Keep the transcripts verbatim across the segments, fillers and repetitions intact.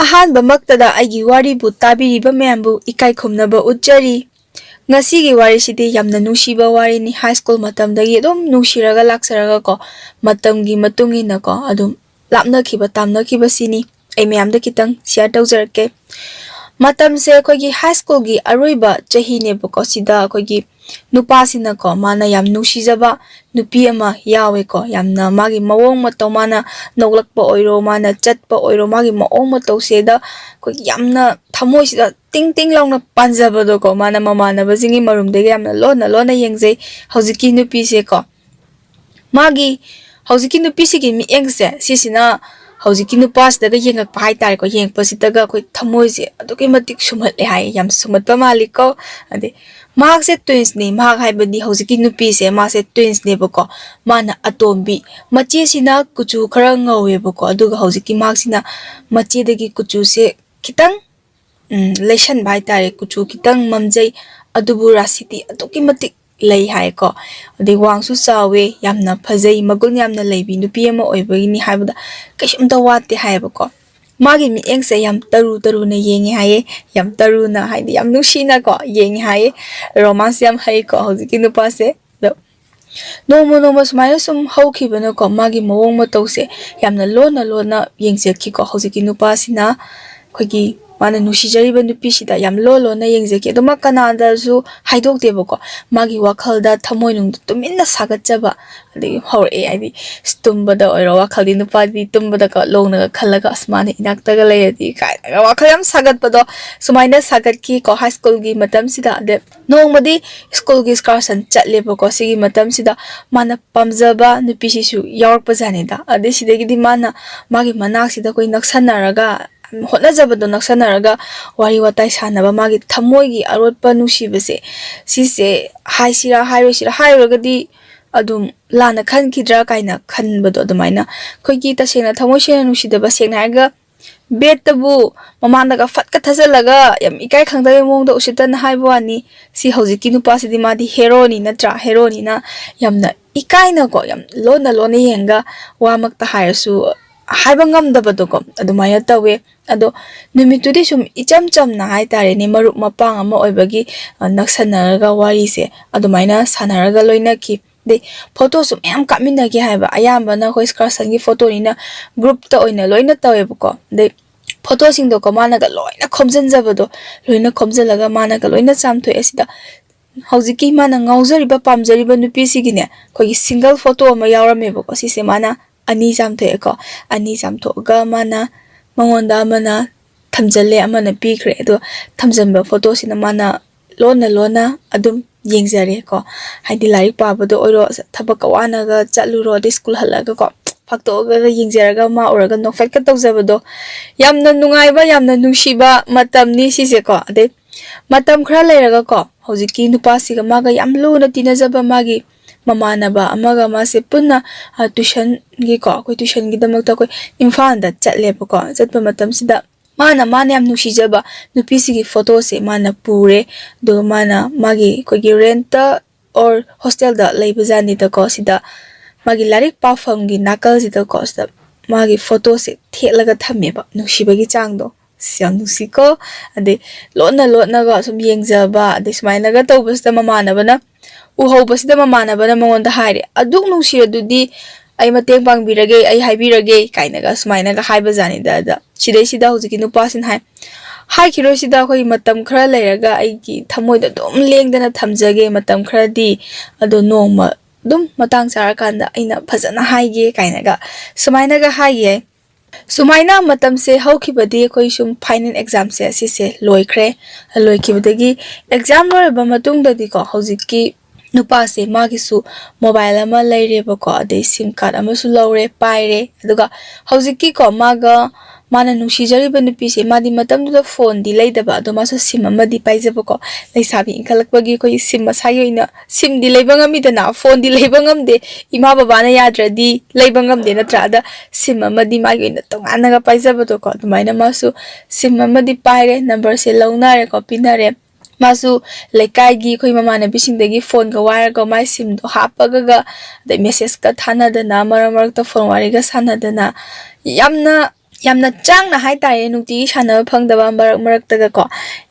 ꯑꯍꯥꯟꯕꯃꯛꯇꯗ ꯑꯩꯒꯤ ꯋꯥꯔꯤꯕꯨ ꯇꯥꯕꯤꯔꯤꯕ ꯃꯌꯥꯝꯕꯨ ꯏꯀꯥꯏ ꯈꯨꯝꯅꯕ ꯎꯠꯆꯔꯤ꯫ ꯉꯁꯤꯒꯤ ꯋꯥꯔꯤꯁꯤꯗꯤ ꯌꯥꯝꯅ ꯅꯨꯡꯁꯤꯕ ꯋꯥꯔꯤꯅꯤ꯫ ꯍꯥꯏ ꯁ꯭ꯀꯨꯜ ꯃꯇꯝꯗꯒꯤ ꯑꯗꯨꯝ ꯅꯨꯡꯁꯤꯔꯒ ꯂꯥꯛꯆꯔꯒ ꯀꯣ, ꯃꯇꯝꯒꯤ ꯃꯇꯨꯡ ꯏꯟꯅ ꯀꯣ, ꯑꯗꯨꯝ ꯂꯥꯞꯅꯈꯤꯕ ꯇꯥꯝꯅꯈꯤꯕꯁꯤꯅꯤ꯫ ꯑꯩ ꯃꯌꯥꯝꯗ ꯈꯤꯇꯪ ꯁꯤꯌꯔ ꯇꯧꯖꯔꯛꯀꯦ꯫ ꯃꯇꯝꯁꯦ ꯑꯩꯈꯣꯏꯒꯤ ꯍꯥꯏ ꯁ꯭ꯀꯨꯜꯒꯤ ꯑꯔꯣꯏꯕ ꯆꯍꯤꯅꯦꯕꯀꯣ꯫ ꯁꯤꯗ ꯑꯩꯈꯣꯏꯒꯤ ꯅꯨꯄꯥꯁꯤꯅꯀꯣ, ꯃꯥꯅ ꯌꯥꯝ ꯅꯨꯡꯁꯤꯖꯕ ꯅꯨꯄꯤ ꯑꯃ ꯌꯥꯎꯋꯦꯀꯣ꯫ ꯌꯥꯝꯅ ꯃꯥꯒꯤ ꯃꯑꯣꯡ ꯃꯇꯧ, ꯃꯥꯅ ꯅꯣꯛꯂꯛꯄ ꯑꯣꯏꯔꯣ, ꯃꯥꯅ ꯆꯠꯄ ꯑꯣꯏꯔꯣ, ꯃꯥꯒꯤ ꯃꯑꯣꯡ ꯃꯇꯧꯁꯤꯗ ꯑꯩꯈꯣꯏꯒꯤ ꯌꯥꯝꯅ ꯊꯃꯣꯏꯁꯤꯗ ꯇꯤꯡ ꯇꯤꯡ ꯂꯥꯎꯅ ꯄꯥꯟꯖꯕꯗꯣꯀꯣ꯫ ꯃꯥꯅ ꯃꯃꯥꯟꯅꯕꯁꯤꯡꯒꯤ ꯃꯔꯨꯝꯗꯒꯤ ꯌꯥꯝꯅ ꯂꯣꯟꯅ ꯂꯣꯟꯅ ꯌꯦꯡꯖꯩ꯫ ꯍꯧꯖꯤꯛꯀꯤ ꯅꯨꯄꯤꯁꯦꯀꯣ, ꯃꯥꯒꯤ, ꯍꯧꯖꯤꯛꯀꯤ ꯅꯨꯄꯤꯁꯤꯒꯤ ꯃꯤꯠꯌꯦꯡꯁꯦ, ꯁꯤꯁꯤꯅ ꯍꯧꯖꯤꯛꯀꯤ ꯅꯨꯄꯥꯁꯤꯗꯒ ꯌꯦꯡꯉꯛꯄ ꯍꯥꯏꯇꯥꯔꯦꯀꯣ꯫ ꯌꯦꯡꯉꯛꯄꯁꯤꯗꯒ ꯑꯩꯈꯣꯏ ꯊꯃꯣꯏꯁꯦ ꯑꯗꯨꯛꯀꯤ ꯃꯇꯤꯛ ꯁꯨꯝꯍꯠꯂꯦ ꯍꯥꯏꯌꯦ꯫ ꯌꯥꯝ ꯁꯨꯝꯍꯠꯄ ꯃꯥꯜꯂꯤꯀꯣ꯫ ꯑꯗꯩ ꯃꯍꯥꯛꯁꯦ ꯇ꯭ꯋꯤꯟꯁꯅꯤ꯫ ꯃꯍꯥꯛ ꯍꯥꯏꯕꯗꯤ ꯍꯧꯖꯤꯛꯀꯤ ꯅꯨꯄꯤꯁꯦ, ꯃꯥꯁꯦ ꯇ꯭ꯋꯤꯟꯁꯅꯦꯕꯀꯣ꯫ ꯃꯥꯅ ꯑꯇꯣꯝꯕꯤ, ꯃꯆꯦꯁꯤꯅ ꯀꯨꯆꯨ ꯈꯔ ꯉꯧꯋꯦꯕꯀꯣ, ꯑꯗꯨꯒ ꯍꯧꯖꯤꯛꯀꯤ ꯃꯍꯥꯛꯁꯤꯅ ꯃꯆꯦꯗꯒꯤ ꯀꯨꯆꯨꯁꯦ ꯈꯤꯇꯪ, ꯎꯝ, ꯂꯩꯁꯟꯕ ꯍꯥꯏꯇꯥꯔꯦ꯫ ꯀꯨꯆꯨ ꯈꯤꯇꯪ ꯃꯝꯖꯩ, ꯑꯗꯨꯕꯨ ꯔꯥꯁꯤꯗꯤ ꯑꯗꯨꯛꯀꯤ ꯃꯇꯤꯛ ꯂꯩ ꯍꯥꯏꯀꯣ꯫ ꯑꯗꯩ ꯋꯥꯡꯁꯨ ꯆꯥꯎꯋꯦ, ꯌꯥꯝꯅ ꯐꯖꯩ, ꯃꯒꯨꯟ ꯌꯥꯝꯅ ꯂꯩꯕꯤ ꯅꯨꯄꯤ ꯑꯃ ꯑꯣꯏꯕꯒꯤꯅꯤ ꯍꯥꯏꯕꯗ ꯀꯩꯁꯨꯝꯇ ꯋꯥꯠꯇꯦ ꯍꯥꯏꯌꯦꯕꯀꯣ꯫ ꯃꯥꯒꯤ ꯃꯤꯠꯌꯦꯡꯁꯦ ꯌꯥꯝ ꯇꯔꯨ ꯇꯔꯨꯅ ꯌꯦꯡꯉꯦ ꯍꯥꯏꯌꯦ꯫ ꯌꯥꯝ ꯇꯔꯨꯅ ꯍꯥꯏꯗꯤ ꯌꯥꯝ ꯅꯨꯡꯁꯤꯅꯀꯣ ꯌꯦꯡꯉꯦ ꯍꯥꯏꯌꯦ꯫ ꯔꯣꯃꯥꯟꯁ ꯌꯥꯝ ꯍꯩꯀꯣ ꯍꯧꯖꯤꯛꯀꯤ ꯅꯨꯄꯥꯁꯦ꯫ ꯑꯗꯣ ꯅꯣꯡꯃ ꯅꯣꯡꯃ ꯁꯨꯃꯥꯏꯅ ꯁꯨꯝ ꯍꯧꯈꯤꯕꯅꯀꯣ, ꯃꯥꯒꯤ ꯃꯑꯣꯡ ꯃꯇꯧꯁꯦ ꯌꯥꯝꯅ ꯂꯣꯟꯅ ꯂꯣꯟꯅ ꯌꯦꯡꯖꯈꯤꯀꯣ꯫ ꯍꯧꯖꯤꯛꯀꯤ ꯅꯨꯄꯥꯁꯤꯅ ꯑꯩꯈꯣꯏꯒꯤ ꯃꯥꯅ ꯅꯨꯡꯁꯤꯖꯔꯤꯕ ꯅꯨꯄꯤꯁꯤꯗ ꯌꯥꯝ ꯂꯣꯟ ꯂꯣꯟꯅ ꯌꯦꯡꯖꯈꯤ꯫ ꯑꯗꯨꯃꯛ ꯀꯅꯥꯗꯁꯨ ꯍꯥꯏꯗꯣꯛꯇꯦꯕꯀꯣ꯫ ꯃꯥꯒꯤ ꯋꯥꯈꯜꯗ, ꯊꯃꯣꯏꯅꯨꯡꯗ ꯇꯨꯃꯤꯟꯅ ꯁꯥꯒꯠꯆꯕ ꯑꯗꯒꯤ ꯍꯧꯔꯛꯑꯦ꯫ ꯍꯥꯏꯗꯤ, ꯑꯁ, ꯇꯨꯝꯕꯗ ꯑꯣꯏꯔꯣ, ꯋꯥꯈꯜꯗꯤ ꯅꯨꯄꯥꯗꯤ ꯇꯨꯝꯕꯗꯒ ꯂꯣꯡꯅꯒ ꯈꯜꯂꯒ, "ꯑꯁ, ꯃꯥꯅ ꯏꯅꯥꯛꯇꯒ ꯂꯩꯔꯗꯤ" ꯀꯥꯏꯅꯒ ꯋꯥꯈꯜ ꯌꯥꯝ ꯁꯥꯒꯠꯄꯗꯣ, ꯁꯨꯃꯥꯏꯅ ꯁꯥꯒꯠꯈꯤꯀꯣ ꯍꯥꯏ ꯁ꯭ꯀꯨꯜꯒꯤ ꯃꯇꯝꯁꯤꯗ꯫ ꯑꯗ ꯅꯣꯡꯃꯗꯤ ꯁ꯭ꯀꯨꯜꯒꯤ excursion ꯆꯠꯂꯦꯕꯀꯣ꯫ ꯁꯤꯒꯤ ꯃꯇꯝꯁꯤꯗ ꯃꯥꯅ ꯄꯥꯝꯖꯕ ꯅꯨꯄꯤꯁꯤꯁꯨ ꯌꯥꯎꯔꯛꯄꯖꯥꯠꯅꯤꯗ꯫ ꯑꯗꯩ ꯁꯤꯗꯒꯤꯗꯤ ꯃꯥꯅ ꯃꯥꯒꯤ ꯃꯅꯥꯛꯁꯤꯗ ꯑꯩꯈꯣꯏ ꯅꯛꯁꯟꯅꯔꯒ, ꯍꯣꯠꯅꯖꯕꯗꯣ ꯅꯛꯁꯟꯅꯔꯒ ꯋꯥꯔꯤ ꯋꯥꯇꯥꯏ ꯁꯥꯟꯅꯕ, ꯃꯥꯒꯤ ꯊꯃꯣꯏꯒꯤ ꯑꯔꯣꯠꯄ ꯅꯨꯡꯁꯤꯕꯁꯦ, ꯁꯤꯁꯦ ꯍꯥꯏꯁꯤꯔꯥ ꯍꯥꯏꯔꯣꯏꯁꯤꯔꯥ, ꯍꯥꯏꯔꯨꯔꯒꯗꯤ ꯑꯗꯨꯝ ꯂꯥꯟꯅ ꯈꯟꯈꯤꯗ꯭ꯔꯥ ꯀꯥꯏꯅ ꯈꯟꯕꯗꯣ꯫ ꯑꯗꯨꯃꯥꯏꯅ ꯑꯩꯈꯣꯏꯒꯤ ꯇꯁꯦꯡꯅ ꯊꯃꯣꯏ ꯁꯦꯡꯅ ꯅꯨꯡꯁꯤꯗꯕ, ꯁꯦꯡꯅ ꯍꯥꯏꯔꯒ ꯕꯦꯠꯇꯕꯨ ꯃꯃꯥꯡꯗꯒ ꯐꯠꯀ ꯊꯥꯖꯤꯜꯂꯒ ꯌꯥꯝ ꯏꯀꯥꯏ ꯈꯪꯗꯕꯩ ꯃꯑꯣꯡꯗ ꯎꯁꯤꯠꯇꯅ ꯍꯥꯏꯕ ꯋꯥꯅꯤ꯫ ꯁꯤ ꯍꯧꯖꯤꯛꯀꯤ ꯅꯨꯄꯥꯁꯤꯗꯤ, ꯃꯥꯗꯤ ꯍꯦꯔꯣꯅꯤ ꯅꯠꯇ꯭ꯔꯥ? ꯍꯦꯔꯣꯅꯤꯅ ꯌꯥꯝꯅ ꯏꯀꯥꯏꯅꯀꯣ, ꯌꯥꯝ ꯂꯣꯟꯅ ꯂꯣꯟꯅ ꯌꯦꯡꯉꯒ ꯋꯥꯃꯛꯇ ꯍꯥꯏꯔꯁꯨ ꯍꯥꯏꯕ ꯉꯝꯗꯕꯗꯣꯀꯣ, ꯑꯗꯨꯃꯥꯏꯅ ꯇꯧꯋꯦ꯫ ꯑꯗꯣ ꯅꯨꯃꯤꯠꯇꯨꯗꯤ ꯁꯨꯝ ꯏꯆꯝ ꯆꯝꯅ ꯍꯥꯏꯇꯥꯔꯦꯅꯦ, ꯃꯔꯨꯞ ꯃꯄꯥꯡ ꯑꯃ ꯑꯣꯏꯕꯒꯤ, ꯑ, ꯅꯛꯁꯟꯅꯔꯒ ꯋꯥꯔꯤꯁꯦ ꯑꯗꯨꯃꯥꯏꯅ ꯁꯥꯟꯅꯔꯒ ꯂꯣꯏꯅꯈꯤ꯫ ꯑꯗꯩ ꯐꯣꯇꯣꯁꯨ ꯃꯌꯥꯝ ꯀꯥꯞꯃꯤꯟꯅꯈꯤ ꯍꯥꯏꯕ꯫ ꯑꯌꯥꯝꯕꯅ ꯑꯩꯈꯣꯏ excursionꯒꯤ ꯐꯣꯇꯣꯅꯤꯅ groupꯇ ꯑꯣꯏꯅ ꯂꯣꯏꯅ ꯇꯧꯋꯦꯕꯀꯣ꯫ ꯑꯗꯩ ꯐꯣꯇꯣꯁꯤꯡꯗꯣꯀꯣ ꯃꯥꯅꯒ ꯂꯣꯏꯅ ꯈꯣꯝꯖꯤꯟꯖꯕꯗꯣ, ꯂꯣꯏꯅ ꯈꯣꯝꯖꯤꯜꯂꯒ ꯃꯥꯅꯒ ꯂꯣꯏꯅ ꯆꯥꯝꯊꯣꯛꯑꯦ꯫ ꯁꯤꯗ ꯍꯧꯖꯤꯛꯀꯤ ꯃꯥꯅ ꯉꯥꯎꯖꯔꯤꯕ, ꯄꯥꯝꯖꯔꯤꯕ ꯅꯨꯄꯤꯁꯤꯒꯤꯅꯦ, ꯑꯩꯈꯣꯏꯒꯤ single ꯐꯣꯇꯣ ꯑꯃ ꯌꯥꯎꯔꯝꯃꯦꯕꯀꯣ꯫ ꯁꯤꯁꯦ ꯃꯥꯅ ꯑꯅꯤ ꯆꯥꯝꯊꯣꯛꯑꯦꯀꯣ꯫ ꯑꯅꯤ ꯆꯥꯝꯊꯣꯛꯑꯒ ꯃꯥꯅ, ꯃꯉꯣꯟꯗ ꯑꯃꯅ ꯊꯝꯖꯜꯂꯦ, ꯑꯃꯅ ꯄꯤꯈ꯭ꯔꯦ꯫ ꯑꯗꯣ ꯊꯝꯖꯟꯕ ꯐꯣꯇꯣꯁꯤꯅ ꯃꯥꯅ ꯂꯣꯟꯅ ꯂꯣꯟꯅ ꯑꯗꯨꯝ ꯌꯦꯡꯖꯔꯦꯀꯣ꯫ ꯍꯥꯏꯗꯤ ꯂꯥꯏꯔꯤꯛ ꯄꯥꯕꯗ ꯑꯣꯏꯔꯣ, ꯊꯕꯛꯀ ꯋꯥꯅꯒ ꯆꯠꯂꯨꯔꯣ, ꯑꯗꯩ ꯁ꯭ꯀꯨꯜ ꯍꯜꯂꯛꯑꯒꯀꯣ, ꯐꯥꯛꯇꯣꯛꯑꯒ ꯌꯦꯡꯖꯔꯒ ꯃꯥ ꯎꯔꯒ ꯅꯣꯛꯐꯦꯠꯀ ꯇꯧꯖꯕꯗꯣ꯫ ꯌꯥꯝꯅ ꯅꯨꯡꯉꯥꯏꯕ, ꯌꯥꯝꯅ ꯅꯨꯡꯁꯤꯕ ꯃꯇꯝꯅꯤ ꯁꯤꯁꯦꯀꯣ꯫ ꯑꯗꯩ ꯃꯇꯝ ꯈꯔ ꯂꯩꯔꯒꯀꯣ, ꯍꯧꯖꯤꯛꯀꯤ ꯅꯨꯄꯥꯁꯤꯒ ꯃꯥꯒ ꯌꯥꯝ ꯂꯨꯅ ꯇꯤꯟꯅꯖꯕ ꯃꯥꯒꯤ ꯃꯃꯥꯟꯅꯕ ꯑꯃꯒ ꯃꯥꯁꯦ ꯄꯨꯟꯅ, ꯑ, tuitionꯒꯤꯀꯣ, ꯑꯩꯈꯣꯏ tuitionꯒꯤꯗꯃꯛꯇ ꯑꯩꯈꯣꯏ ꯏꯝꯐꯥꯜꯗ ꯆꯠꯂꯦꯕꯀꯣ꯫ ꯆꯠꯄ ꯃꯇꯝꯁꯤꯗ ꯃꯥꯅ, ꯃꯥꯅ ꯌꯥꯝ ꯅꯨꯡꯁꯤꯖꯕ ꯅꯨꯄꯤꯁꯤꯒꯤ ꯐꯣꯇꯣꯁꯦ ꯃꯥꯅ ꯄꯨꯔꯦ꯫ ꯑꯗꯨꯒ ꯃꯥꯅ ꯃꯥꯒꯤ ꯑꯩꯈꯣꯏꯒꯤ rentꯇ or hostelꯗ ꯂꯩꯕ ꯖꯥꯠꯅꯤꯗꯀꯣ꯫ ꯁꯤꯗ ꯃꯥꯒꯤ ꯂꯥꯏꯔꯤꯛ ꯄꯥꯐꯝꯒꯤ ꯅꯥꯀꯜꯁꯤꯗꯀꯣ, ꯁꯤꯗ ꯃꯥꯒꯤ ꯐꯣꯇꯣꯁꯦ ꯊꯦꯠꯂꯒ ꯊꯝꯃꯦꯕ, ꯅꯨꯡꯁꯤꯕꯒꯤ ꯆꯥꯡꯗꯣ꯫ ꯑꯁ, ꯌꯥꯝ ꯅꯨꯡꯁꯤꯀꯣ꯫ ꯑꯗꯩ ꯂꯣꯠꯅ ꯂꯣꯠꯅꯒ ꯁꯨꯝ ꯌꯦꯡꯖꯕ, ꯑꯗꯩ ꯁꯨꯃꯥꯏꯅꯒ ꯇꯧꯕꯁꯤꯗ ꯃꯃꯥꯟꯅꯕꯅ, ꯎꯍꯧꯕꯁꯤꯗ ꯃꯃꯥꯟꯅꯕꯅ ꯃꯉꯣꯟꯗ ꯍꯥꯏꯔꯦ, "ꯑꯗꯨꯛ ꯅꯨꯡꯁꯤꯔꯗꯨꯗꯤ ꯑꯩ ꯃꯇꯦꯡ ꯄꯥꯡꯕꯤꯔꯒꯦ, ꯑꯩ ꯍꯥꯏꯕꯤꯔꯒꯦ" ꯀꯥꯏꯅꯒ ꯁꯨꯃꯥꯏꯅꯒ ꯍꯥꯏꯕ ꯖꯥꯠꯅꯤꯗ꯫ ꯑꯗ ꯁꯤꯗꯩꯁꯤꯗ ꯍꯧꯖꯤꯛꯀꯤ ꯅꯨꯄꯥꯁꯤꯅ ꯍꯥꯏ, "ꯍꯥꯏꯈꯤꯔꯣꯏꯁꯤꯗ, ꯑꯩꯈꯣꯏꯒꯤ ꯃꯇꯝ ꯈꯔ ꯂꯩꯔꯒ ꯑꯩꯒꯤ ꯊꯃꯣꯏꯗ ꯑꯗꯨꯝ ꯂꯦꯡꯗꯅ ꯊꯝꯖꯒꯦ ꯃꯇꯝ ꯈꯔꯗꯤ, ꯑꯗꯣ ꯅꯣꯡꯃ ꯑꯗꯨꯝ ꯃꯇꯥꯡ ꯆꯥꯔꯀꯥꯟꯗ ꯑꯩꯅ ꯐꯖꯅ ꯍꯥꯏꯒꯦ" ꯀꯥꯏꯅꯒ ꯁꯨꯃꯥꯏꯅꯒ ꯍꯥꯏꯌꯦ꯫ ꯁꯨꯃꯥꯏꯅ ꯃꯇꯝꯁꯦ ꯍꯧꯈꯤꯕꯗꯤ ꯑꯩꯈꯣꯏ ꯁꯨꯝ final examꯁꯦ ꯑꯁꯤꯁꯦ ꯂꯣꯏꯈ꯭ꯔꯦ꯫ ꯂꯣꯏꯈꯤꯕꯗꯒꯤ exam ꯂꯣꯏꯔꯕ ꯃꯇꯨꯡꯗꯗꯤꯀꯣ, ꯍꯧꯖꯤꯛꯀꯤ ꯅꯨꯄꯥꯁꯦ ꯃꯥꯒꯤꯁꯨ mobile ꯑꯃ ꯂꯩꯔꯦꯕꯀꯣ, ꯑꯗꯩ SIM card ꯑꯃꯁꯨ ꯂꯧꯔꯦ, ꯄꯥꯏꯔꯦ꯫ ꯑꯗꯨꯒ ꯍꯧꯖꯤꯛꯀꯤꯀꯣ ꯃꯥꯒ, ꯃꯥꯅ ꯅꯨꯡꯁꯤꯖꯔꯤꯕ ꯅꯨꯄꯤꯁꯦ, ꯃꯥꯗꯤ ꯃꯇꯝꯗꯨꯗ phoneꯗꯤ ꯂꯩꯗꯕ, ꯑꯗꯣ ꯃꯥꯁꯨ SIM ꯑꯃꯗꯤ ꯄꯥꯏꯖꯕꯀꯣ꯫ ꯂꯩꯁꯥꯕꯤ ꯏꯟꯈꯠꯂꯛꯄꯒꯤ ꯑꯩꯈꯣꯏꯒꯤ SIM ꯃꯁꯥꯒꯤ ꯑꯣꯏꯅ SIMꯗꯤ ꯂꯩꯕ ꯉꯝꯃꯤꯗꯅ, phoneꯗꯤ ꯂꯩꯕ ꯉꯝꯗꯦ꯫ ꯏꯃꯥ ꯕꯕꯥꯅ ꯌꯥꯗ꯭ꯔꯗꯤ ꯂꯩꯕ ꯉꯝꯗꯦ ꯅꯠꯇ꯭ꯔꯥ? ꯑꯗ SIM ꯑꯃꯗꯤ ꯃꯥꯒꯤ ꯑꯣꯏꯅ ꯇꯣꯉꯥꯟꯅꯒ ꯄꯥꯏꯖꯕꯗꯣꯀꯣ꯫ ꯑꯗꯨꯃꯥꯏꯅ ꯃꯥꯁꯨ SIM ꯑꯃꯗꯤ ꯄꯥꯏꯔꯦ, numberꯁꯦ ꯂꯧꯅꯔꯦꯀꯣ, ꯄꯤꯅꯔꯦ꯫ ꯃꯥꯁꯨ ꯂꯩꯀꯥꯏꯒꯤ ꯑꯩꯈꯣꯏ ꯃꯃꯥꯟꯅꯕꯤꯁꯤꯡꯗꯒꯤ ꯐꯣꯟꯒ ꯋꯥꯏꯔꯒ ꯃꯥꯏ ꯁꯤꯝꯗꯣ ꯍꯥꯞꯄꯒꯒ, ꯑꯗꯩ ꯃꯦꯁꯦꯁꯀ ꯊꯥꯅꯗꯅ, ꯃꯔꯛ ꯃꯔꯛꯇ ꯐꯣꯟ ꯋꯥꯔꯤꯒ ꯁꯥꯟꯅꯗꯅ, ꯌꯥꯝꯅ ꯌꯥꯝꯅ ꯆꯥꯡꯅ ꯍꯥꯏꯇꯥꯔꯦ, ꯅꯨꯡꯇꯤꯒꯤ ꯁꯥꯟꯅꯕ ꯐꯪꯗꯕ ꯃꯔꯛ ꯃꯔꯛꯇꯒ ꯀꯣ,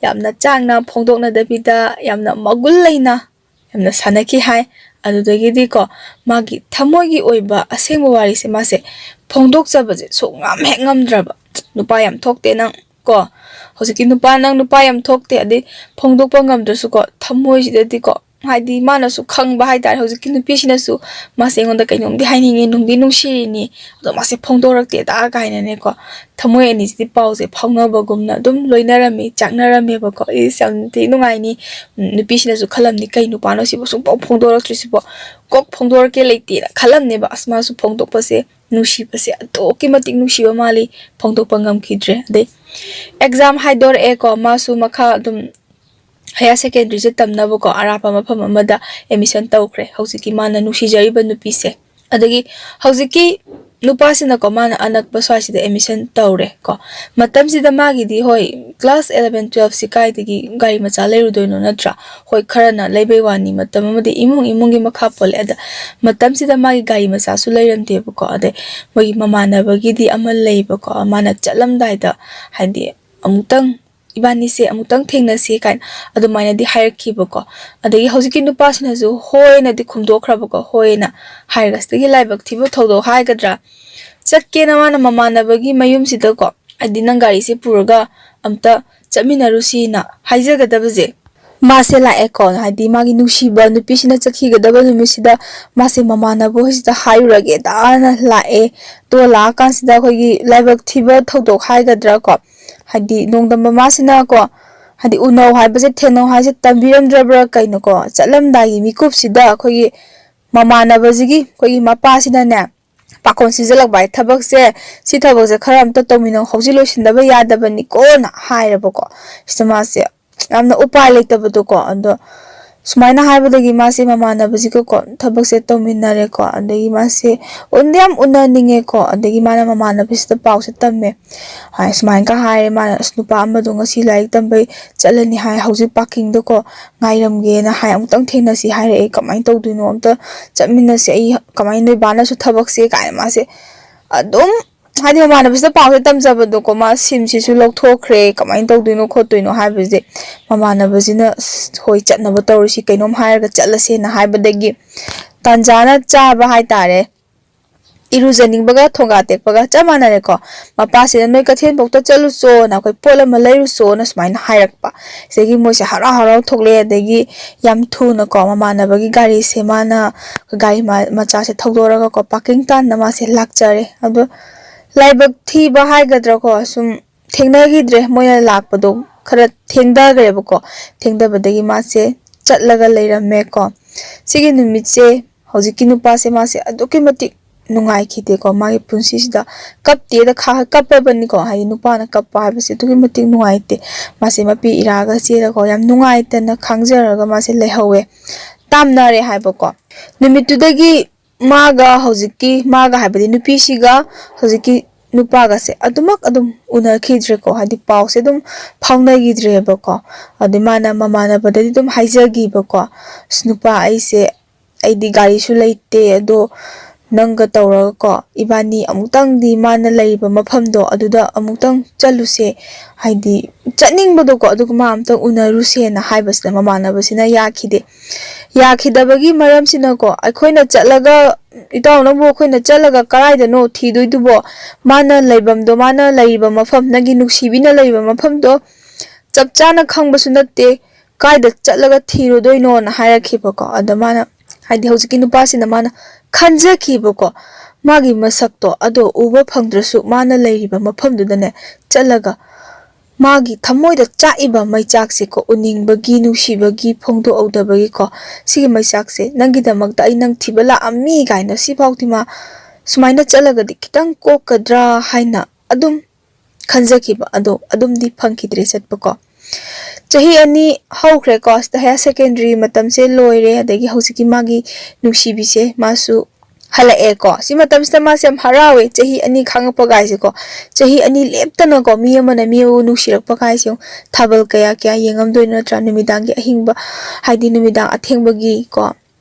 ꯌꯥꯝꯅ ꯆꯥꯡꯅ ꯐꯣꯡꯗꯣꯛꯅꯗꯕꯤꯗ ꯌꯥꯝꯅ ꯃꯒꯨꯟ ꯂꯩꯅ ꯌꯥꯝꯅ ꯁꯥꯟꯅꯈꯤ ꯍꯥꯏ꯫ ꯑꯗꯨꯗꯒꯤꯗꯤꯀꯣ, ꯃꯥꯒꯤ ꯊꯃꯣꯏꯒꯤ ꯑꯣꯏꯕ ꯑꯁꯦꯡꯕ ꯋꯥꯔꯤꯁꯦ ꯃꯥꯁꯦ ꯐꯣꯡꯗꯣꯛꯆꯕꯁꯦ ꯁꯨꯡꯉꯝ ꯍꯦꯛ ꯉꯝꯗ꯭ꯔꯕ꯫ "ꯅꯨꯄꯥ ꯌꯥꯝ ꯊꯣꯛꯇꯦ ꯅꯪ ꯀꯣ, ꯍꯧꯖꯤꯛꯀꯤ ꯅꯨꯄꯥ, ꯅꯪ ꯅꯨꯄꯥ ꯌꯥꯝ ꯊꯣꯛꯇꯦ, ꯑꯗꯩ ꯐꯣꯡꯗꯣꯛꯄ ꯉꯝꯗ꯭ꯔꯁꯨꯀꯣ, ꯊꯃꯣꯏꯁꯤꯗꯗꯤꯀꯣ", ꯍꯥꯏꯗꯤ ꯃꯥꯅꯁꯨ ꯈꯪꯕ ꯍꯥꯏꯇꯥꯔꯦ, ꯍꯧꯖꯤꯛꯀꯤ ꯅꯨꯄꯤꯁꯤꯅꯁꯨ ꯃꯥꯁꯦ ꯑꯩꯉꯣꯟꯗ ꯀꯩꯅꯣꯝꯗꯤ ꯍꯥꯏꯅꯤꯡꯉꯦ, ꯅꯨꯡꯗꯤ ꯅꯨꯡꯁꯤꯔꯤꯅꯤ, ꯑꯗꯣ ꯃꯥꯁꯦ ꯐꯣꯡꯗꯣꯔꯛꯇꯦꯗ ꯀꯥꯏꯅꯅꯦꯀꯣ, ꯊꯃꯣꯏ ꯑꯅꯤꯁꯤꯗꯤ ꯄꯥꯎꯁꯦ ꯐꯥꯎꯅꯕꯒꯨꯝꯅ ꯑꯗꯨꯝ ꯂꯣꯏꯅꯔꯝꯃꯤ, ꯆꯥꯛꯅꯔꯝꯃꯦꯕꯀꯣ꯫ ꯑꯩꯁꯦ ꯌꯥꯝ ꯊꯤ ꯅꯨꯡꯉꯥꯏꯅꯤ꯫ ꯎꯝ, ꯅꯨꯄꯤꯁꯤꯅꯁꯨ ꯈꯜꯂꯝꯅꯤ, "ꯀꯩ ꯅꯨꯄꯥꯅꯣ ꯁꯤꯕꯨ ꯁꯨꯡꯐꯥꯎ ꯐꯣꯡꯗꯣꯔꯛꯇ꯭ꯔꯤꯁꯤꯕꯣ? ꯀꯣꯛ ꯐꯣꯡꯗꯣꯔꯛꯀꯦ ꯂꯩꯇꯦꯅ" ꯈꯜꯂꯝꯅꯦꯕ꯫ ꯑꯁ, ꯃꯥꯁꯨ ꯐꯣꯡꯗꯣꯛꯄꯁꯦ, ꯅꯨꯡꯁꯤꯕꯁꯦ ꯑꯗꯨꯛꯀꯤ ꯃꯇꯤꯛ ꯅꯨꯡꯁꯤꯕ ꯃꯥꯜꯂꯤ, ꯐꯣꯡꯗꯣꯛꯄ ꯉꯝꯈꯤꯗ꯭ꯔꯦ꯫ ꯑꯗꯩ ꯑꯦꯛꯖꯥꯝ ꯍꯥꯏꯗꯣꯔꯛꯑꯦꯀꯣ, ꯃꯥꯁꯨ ꯃꯈꯥ ꯑꯗꯨꯝ ꯍꯥꯌꯔ ꯁꯦꯀꯦꯟꯗꯔꯤꯁꯦ ꯇꯝꯅꯕꯀꯣ ꯑꯔꯥꯞꯄ ꯃꯐꯝ ꯑꯃꯗ ꯑꯦꯗꯃꯤꯁꯟ ꯇꯧꯈ꯭ꯔꯦ, ꯍꯧꯖꯤꯛꯀꯤ ꯃꯥꯅ ꯅꯨꯡꯁꯤꯖꯔꯤꯕ ꯅꯨꯄꯤꯁꯦ꯫ ꯑꯗꯒꯤ ꯍꯧꯖꯤꯛꯀꯤ ꯅꯨꯄꯥꯁꯤꯅꯀꯣ, ꯃꯥꯅ ꯑꯅꯛꯄ ꯁ꯭ꯋꯥꯏꯁꯤꯗ ꯑꯦꯗꯃꯤꯁꯟ ꯇꯧꯔꯦ ꯀꯣ꯫ ꯃꯇꯝꯁꯤꯗ ꯃꯥꯒꯤꯗꯤ, ꯍꯣꯏ, ꯀ꯭ꯂꯥꯁ ꯑꯦꯂꯚꯦꯟ ꯇꯨꯋꯦꯜꯐꯁꯤ ꯀꯥꯏꯗꯒꯤ ꯒꯥꯔꯤ ꯃꯆꯥ ꯂꯩꯔꯨꯗꯣꯏꯅꯣ, ꯅꯠꯇ꯭ꯔꯥ? ꯍꯣꯏ, ꯈꯔꯅ ꯂꯩꯕꯩ ꯋꯥꯅꯤ, ꯃꯇꯝ ꯑꯃꯗꯤ ꯏꯃꯨꯡ ꯏꯃꯨꯡꯒꯤ ꯃꯈꯥ ꯄꯣꯜꯂꯦ꯫ ꯑꯗ ꯃꯇꯝꯁꯤꯗ ꯃꯥꯒꯤ ꯒꯥꯔꯤ ꯃꯆꯥꯁꯨ ꯂꯩꯔꯝꯗꯦꯕꯀꯣ꯫ ꯑꯗꯩ ꯃꯣꯏꯒꯤ ꯃꯃꯥꯟꯅꯕꯒꯤꯗꯤ ꯑꯃ ꯂꯩꯕꯀꯣ, ꯃꯥꯅ ꯆꯠꯂꯝꯗꯥꯏꯗ, ꯍꯥꯏꯗꯤ, "ꯑꯃꯨꯛꯇꯪ ꯏꯕꯥꯅꯤꯁꯦ ꯑꯃꯨꯛꯇꯪ ꯊꯦꯡꯅꯁꯤ" ꯀꯥꯏꯅ ꯑꯗꯨꯃꯥꯏꯅꯗꯤ ꯍꯥꯏꯔꯛꯈꯤꯕꯀꯣ꯫ ꯑꯗꯒꯤ ꯍꯧꯖꯤꯛꯀꯤ ꯅꯨꯄꯥꯁꯤꯅꯁꯨ ꯍꯣꯏꯅꯗꯤ ꯈꯨꯝꯗꯣꯛꯈ꯭ꯔꯕꯀꯣ, ꯍꯣꯏꯅ ꯍꯥꯏꯔꯒ, ꯁꯤꯗꯒꯤ ꯂꯥꯏꯕꯛ ꯊꯤꯕ ꯊꯧꯗꯣꯛ ꯍꯥꯏꯒꯗ꯭ꯔꯥ, ꯆꯠꯀꯦꯅ ꯃꯥꯅ ꯃꯃꯥꯟꯅꯕꯒꯤ ꯃꯌꯨꯝꯁꯤꯗꯀꯣ, ꯍꯥꯏꯗꯤ, "ꯅꯪ ꯒꯥꯔꯤꯁꯦ ꯄꯨꯔꯒ ꯑꯝꯇ ꯆꯠꯃꯤꯟꯅꯔꯨꯁꯤꯅ" ꯍꯥꯏꯖꯒꯗꯕꯁꯦ, ꯃꯥꯁꯦ ꯂꯥꯛꯑꯦꯀꯣ, ꯍꯥꯏꯗꯤ ꯃꯥꯒꯤ ꯅꯨꯡꯁꯤꯕ ꯅꯨꯄꯤꯁꯤꯅ ꯆꯠꯈꯤꯒꯗꯕ ꯅꯨꯃꯤꯠꯁꯤꯗ ꯃꯥꯁꯦ ꯃꯃꯥꯟꯅꯕ ꯍꯣꯏꯁꯤꯗ ꯍꯥꯏꯔꯨꯔꯒꯦꯗꯅ ꯂꯥꯛꯑꯦ꯫ ꯇꯣ ꯂꯥꯛꯑꯀꯥꯟꯁꯤꯗ ꯑꯩꯈꯣꯏꯒꯤ ꯂꯥꯏꯕꯛ ꯊꯤꯕ ꯊꯧꯗꯣꯛ ꯍꯥꯏꯒꯗ꯭ꯔꯥ ꯀꯣ, ꯍꯥꯏꯗꯤ ꯅꯣꯡꯗꯝꯕ ꯃꯥꯁꯤꯅ ꯀꯣ, ꯍꯥꯏꯗꯤ ꯎꯅꯧ ꯍꯥꯏꯕꯁꯦ, ꯊꯦꯡꯅꯧ ꯍꯥꯏꯁꯦ ꯇꯝꯕꯤꯔꯝꯗ꯭ꯔꯕ꯭ꯔꯥ ꯀꯩꯅꯣꯀꯣ, ꯆꯠꯂꯝꯗꯥꯏꯒꯤ ꯃꯤꯀꯨꯞꯁꯤꯗ ꯑꯩꯈꯣꯏꯒꯤ ꯃꯃꯥꯟꯅꯕꯁꯤꯒꯤ, ꯑꯩꯈꯣꯏꯒꯤ ꯃꯄꯥꯁꯤꯅꯅꯦ, ꯄꯥꯈꯣꯟ ꯁꯤꯖꯜꯂꯛꯄ ꯍꯥꯏ, "ꯊꯕꯛꯁꯦ, ꯁꯤ ꯊꯕꯛꯁꯦ ꯈꯔ ꯑꯝꯇ ꯇꯧꯃꯤꯟꯅꯧ, ꯍꯧꯖꯤꯛ ꯂꯣꯏꯁꯤꯟꯗꯕ ꯌꯥꯗꯕꯅꯤꯀꯣꯅ" ꯍꯥꯏꯔꯕꯀꯣ꯫ ꯁꯤꯗ ꯃꯥꯁꯦ ꯌꯥꯝꯅ ꯎꯄꯥꯏ ꯂꯩꯇꯕꯗꯣꯀꯣ꯫ ꯑꯗꯣ ꯁꯨꯃꯥꯏꯅ ꯍꯥꯏꯕꯗꯒꯤ ꯃꯥꯁꯦ ꯃꯃꯥꯟꯅꯕꯁꯤꯒꯀꯣ ꯊꯕꯛꯁꯦ ꯇꯧꯃꯤꯟꯅꯔꯦꯀꯣ꯫ ꯑꯗꯒꯤ ꯃꯥꯁꯦ ꯎꯟꯗꯤ ꯌꯥꯝ ꯎꯅꯅꯤꯡꯉꯦꯀꯣ꯫ ꯑꯗꯒꯤ ꯃꯥꯅ ꯃꯃꯥꯟꯅꯕꯁꯤꯗ ꯄꯥꯎꯁꯦ ꯇꯝꯃꯦ꯫ ꯍꯥꯏ, ꯁꯨꯃꯥꯏꯅꯒ ꯍꯥꯏꯔꯦ ꯃꯥꯅ, "ꯑꯁ, ꯅꯨꯄꯥ ꯑꯃꯗꯣ ꯉꯁꯤ ꯂꯥꯏꯔꯤꯛ ꯇꯝꯕꯩ ꯆꯠꯂꯅꯤ ꯍꯥꯏ, ꯍꯧꯖꯤꯛ ꯄꯥꯔꯀꯤꯡꯗꯀꯣ ꯉꯥꯏꯔꯝꯒꯦꯅ ꯍꯥꯏ, ꯑꯃꯨꯛꯇꯪ ꯊꯦꯡꯅꯁꯤ ꯍꯥꯏꯔꯛꯑꯦ꯫ ꯀꯃꯥꯏꯅ ꯇꯧꯗꯣꯏꯅꯣ? ꯑꯝꯇ ꯆꯠꯃꯤꯟꯅꯁꯤ꯫ ꯑꯩ ꯀꯃꯥꯏꯅ, ꯅꯣꯏ ꯕꯥꯅꯁꯨ ꯊꯕꯛꯁꯦ" ꯀꯥꯏꯅ ꯃꯥꯁꯦ ꯑꯗꯨꯝ, ꯍꯥꯏꯗꯤ, ꯃꯃꯥꯟꯅꯕꯁꯤꯗ ꯄꯥꯎꯁꯦ ꯇꯝꯖꯕꯗꯣꯀꯣ, ꯃꯥ ꯁꯤꯝꯁꯤꯁꯨ ꯂꯧꯊꯣꯛꯈ꯭ꯔꯦ, ꯀꯃꯥꯏꯅ ꯇꯧꯗꯣꯏꯅꯣ ꯈꯣꯠꯇꯣꯏꯅꯣ ꯍꯥꯏꯕꯁꯦ ꯃꯃꯥꯟꯅꯕꯁꯤꯅ, "ꯑꯁ, ꯍꯣꯏ, ꯆꯠꯅꯕ ꯇꯧꯔꯁꯤ, ꯀꯩꯅꯣꯝ ꯍꯥꯏꯔꯒ ꯆꯠꯂꯁꯦꯅ" ꯍꯥꯏꯕꯗꯒꯤ ꯇꯥꯟꯖꯥꯅ ꯆꯥꯕ ꯍꯥꯏꯇꯥꯔꯦ꯫ ꯏꯔꯨꯖꯅꯤꯡꯕꯒ ꯊꯣꯡꯒꯥ ꯇꯦꯛꯄꯒ ꯆꯞ ꯃꯥꯟꯅꯔꯦꯀꯣ꯫ ꯃꯄꯥꯁꯤꯅ "ꯅꯣꯏ ꯀꯩꯊꯦꯜꯐꯥꯎꯇ ꯆꯠꯂꯨꯆꯣꯅ, ꯑꯩꯈꯣꯏ ꯄꯣꯠ ꯑꯃ ꯂꯩꯔꯨꯆꯣꯅ" ꯁꯨꯃꯥꯏꯅ ꯍꯥꯏꯔꯛꯄ꯫ ꯁꯤꯗꯒꯤ ꯃꯣꯏꯁꯦ ꯍꯔꯥꯎ ꯍꯔꯥꯎ ꯊꯣꯛꯂꯛꯑꯦ꯫ ꯑꯗꯒꯤ ꯌꯥꯝ ꯊꯨꯅꯀꯣ ꯃꯃꯥꯟꯅꯕꯒꯤ ꯒꯥꯔꯤꯁꯦ ꯃꯥꯅ, ꯒꯥꯔꯤ ꯃ-, ꯃꯆꯥꯁꯦ ꯊꯧꯗꯣꯔꯒꯀꯣ ꯄꯥꯔꯀꯤꯡ ꯇꯥꯟꯅ ꯃꯥꯁꯦ ꯂꯥꯛꯆꯔꯦ꯫ ꯑꯗꯣ ꯂꯥꯏꯕꯛ ꯊꯤꯕ ꯍꯥꯏꯒꯗ꯭ꯔꯥꯀꯣ, ꯁꯨꯝ ꯊꯦꯡꯅꯈꯤꯗ꯭ꯔꯦ꯫ ꯃꯣꯏꯅ ꯂꯥꯛꯄꯗꯣ ꯈꯔ ꯊꯦꯡꯊꯈ꯭ꯔꯦꯕꯀꯣ꯫ ꯊꯦꯡꯊꯕꯗꯒꯤ ꯃꯥꯁꯦ ꯆꯠꯂꯒ ꯂꯩꯔꯝꯃꯦꯀꯣ꯫ ꯁꯤꯒꯤ ꯅꯨꯃꯤꯠꯁꯦ ꯍꯧꯖꯤꯛꯀꯤ ꯅꯨꯄꯥꯁꯦ ꯃꯥꯁꯦ ꯑꯗꯨꯛꯀꯤ ꯃꯇꯤꯛ ꯅꯨꯡꯉꯥꯏꯈꯤꯗꯦꯀꯣ꯫ ꯃꯥꯒꯤ ꯄꯨꯟꯁꯤꯁꯤꯗ ꯀꯞꯇꯦꯗ, ꯈꯥ-, ꯀꯞꯄꯕꯅꯤꯀꯣ꯫ ꯍꯥꯏꯗꯤ ꯅꯨꯄꯥꯅ ꯀꯞꯄ ꯍꯥꯏꯕꯁꯦ ꯑꯗꯨꯛꯀꯤ ꯃꯇꯤꯛ ꯅꯨꯡꯉꯥꯏꯇꯦ꯫ ꯃꯥꯁꯦ ꯃꯄꯤ ꯏꯔꯥꯒ ꯆꯦꯜꯂꯒ ꯌꯥꯝ ꯅꯨꯡꯉꯥꯏꯇꯅ ꯈꯥꯡꯖꯔꯒ ꯃꯥꯁꯦ ꯂꯩꯍꯧꯋꯦ꯫ ꯇꯥꯝꯅꯔꯦ ꯍꯥꯏꯕꯀꯣ꯫ ꯅꯨꯃꯤꯠꯇꯨꯗꯒꯤ ꯃꯥꯒ ꯍꯧꯖꯤꯛꯀꯤ, ꯃꯥꯒ ꯍꯥꯏꯕꯗꯤ ꯅꯨꯄꯤꯁꯤꯒ ꯍꯧꯖꯤꯛꯀꯤ ꯅꯨꯄꯥꯒꯁꯦ ꯑꯗꯨꯃꯛ ꯑꯗꯨꯝ ꯎꯅꯈꯤꯗ꯭ꯔꯦꯀꯣ꯫ ꯍꯥꯏꯗꯤ ꯄꯥꯎꯁꯦ ꯑꯗꯨꯝ ꯐꯥꯎꯅꯈꯤꯗ꯭ꯔꯦꯕꯀꯣ꯫ ꯑꯗꯩ ꯃꯥꯅ ꯃꯃꯥꯟꯅꯕꯗꯗꯤ ꯑꯗꯨꯝ ꯍꯥꯏꯖꯈꯤꯕꯀꯣ, "ꯑꯁ, ꯅꯨꯄꯥ, ꯑꯩꯁꯦ, ꯑꯩꯗꯤ ꯒꯥꯔꯤꯁꯨ ꯂꯩꯇꯦ, ꯑꯗꯣ ꯅꯪꯒ ꯇꯧꯔꯒꯀꯣ ꯏꯕꯥꯅꯤ ꯑꯃꯨꯛꯇꯪꯗꯤ ꯃꯥꯅ ꯂꯩꯔꯤꯕ ꯃꯐꯝꯗꯣ ꯑꯗꯨꯗ ꯑꯃꯨꯛꯇꯪ ꯆꯠꯂꯨꯁꯦ, ꯍꯥꯏꯗꯤ ꯆꯠꯅꯤꯡꯕꯗꯣꯀꯣ, ꯑꯗꯨꯒ ꯃꯥ ꯑꯃꯨꯛꯇꯪ ꯎꯅꯔꯨꯁꯦꯅ" ꯍꯥꯏꯕꯁꯤꯗ ꯃꯃꯥꯟꯅꯕꯁꯤꯅ ꯌꯥꯈꯤꯗꯦ꯫ ꯌꯥꯈꯤꯗꯕꯒꯤ ꯃꯔꯝꯁꯤꯅꯀꯣ, ꯑꯩꯈꯣꯏꯅ ꯆꯠꯂꯒ, "ꯏꯇꯥꯎ, ꯅꯪꯕꯨ ꯑꯩꯈꯣꯏꯅ ꯆꯠꯂꯒ ꯀꯗꯥꯏꯗꯅꯣ ꯊꯤꯗꯣꯏꯗꯨꯕꯣ? ꯃꯥꯅ ꯂꯩꯐꯝꯗꯣ, ꯃꯥꯅ ꯂꯩꯔꯤꯕ ꯃꯐꯝ, ꯅꯪꯒꯤ ꯅꯨꯡꯁꯤꯕꯤꯅ ꯂꯩꯔꯤꯕ ꯃꯐꯝꯗꯣ ꯆꯞ ꯆꯥꯅ ꯈꯪꯕꯁꯨ ꯅꯠꯇꯦ, ꯀꯥꯏꯗ ꯆꯠꯂꯒ ꯊꯤꯔꯨꯗꯣꯏꯅꯣꯅ" ꯍꯥꯏꯔꯛꯈꯤꯕꯀꯣ꯫ ꯑꯗ ꯃꯥꯅ, ꯍꯥꯏꯗꯤ ꯍꯧꯖꯤꯛꯀꯤ ꯅꯨꯄꯥꯁꯤꯅ ꯃꯥꯅ ꯈꯟꯖꯈꯤꯕꯀꯣ, ꯃꯥꯒꯤ ꯃꯁꯛꯇꯣ ꯑꯗꯣ ꯎꯕ ꯐꯪꯗ꯭ꯔꯁꯨ ꯃꯥꯅ ꯂꯩꯔꯤꯕ ꯃꯐꯝꯗꯨꯗꯅꯦ ꯆꯠꯂꯒ ꯃꯥꯒꯤ ꯊꯃꯣꯏꯗ ꯆꯥꯛꯏꯕ ꯃꯩꯆꯥꯛꯁꯦꯀꯣ, ꯎꯅꯤꯡꯕꯒꯤ, ꯅꯨꯡꯁꯤꯕꯒꯤ, ꯐꯣꯡꯗꯣꯛꯍꯧꯗꯕꯒꯤꯀꯣ, ꯁꯤꯒꯤ ꯃꯩꯆꯥꯛꯁꯦ, "ꯅꯪꯒꯤꯗꯃꯛꯇ ꯑꯩ ꯅꯪ ꯊꯤꯕ ꯂꯥꯛꯑꯝꯃꯤ" ꯀꯥꯏꯅ ꯁꯤꯐꯥꯎꯗꯤ ꯃꯥ ꯁꯨꯃꯥꯏꯅ ꯆꯠꯂꯒꯗꯤ ꯈꯤꯇꯪ ꯀꯣꯛꯀꯗ꯭ꯔꯥ ꯍꯥꯏꯅ ꯑꯗꯨꯝ ꯈꯟꯖꯈꯤꯕ꯫ ꯑꯗꯣ ꯑꯗꯨꯝꯗꯤ ꯐꯪꯈꯤꯗ꯭ꯔꯦ ꯆꯠꯄꯀꯣ꯫ ꯆꯍꯤ ꯑꯅꯤ ꯍꯧꯈ꯭ꯔꯦꯀꯣ, ꯁꯤꯗ higher secondary ꯃꯇꯝꯁꯦ ꯂꯣꯏꯔꯦ꯫ ꯑꯗꯒꯤ ꯍꯧꯖꯤꯛꯀꯤ ꯃꯥꯒꯤ ꯅꯨꯡꯁꯤꯕꯤꯁꯦ ꯃꯥꯁꯨ ꯍꯜꯂꯛꯑꯦꯀꯣ꯫ ꯁꯤ ꯃꯇꯝꯁꯤꯗ ꯃꯥꯁꯦ ꯌꯥꯝ ꯍꯔꯥꯎꯋꯦ, ꯆꯍꯤ ꯑꯅꯤ ꯈꯥꯡꯉꯛꯄ ꯀꯥꯏꯁꯦꯀꯣ꯫ ꯆꯍꯤ ꯑꯅꯤ ꯂꯦꯞꯇꯅꯀꯣ, ꯃꯤ ꯑꯃꯅ ꯃꯤ ꯑꯃꯕꯨ ꯅꯨꯡꯁꯤꯔꯛꯄ ꯀꯥꯏꯁꯦ ꯌꯦꯡꯉꯨ꯫ ꯊꯥꯕꯜ ꯀꯌꯥ ꯀꯌꯥ ꯌꯦꯡꯉꯝꯗꯣꯏꯅꯣ ꯅꯠꯇ꯭ꯔꯥ? ꯅꯨꯃꯤꯗꯥꯡꯒꯤ ꯑꯍꯤꯡꯕ, ꯍꯥꯏꯗꯤ ꯅꯨꯃꯤꯗꯥꯡ ꯑꯊꯦꯡꯕꯒꯤꯀꯣ,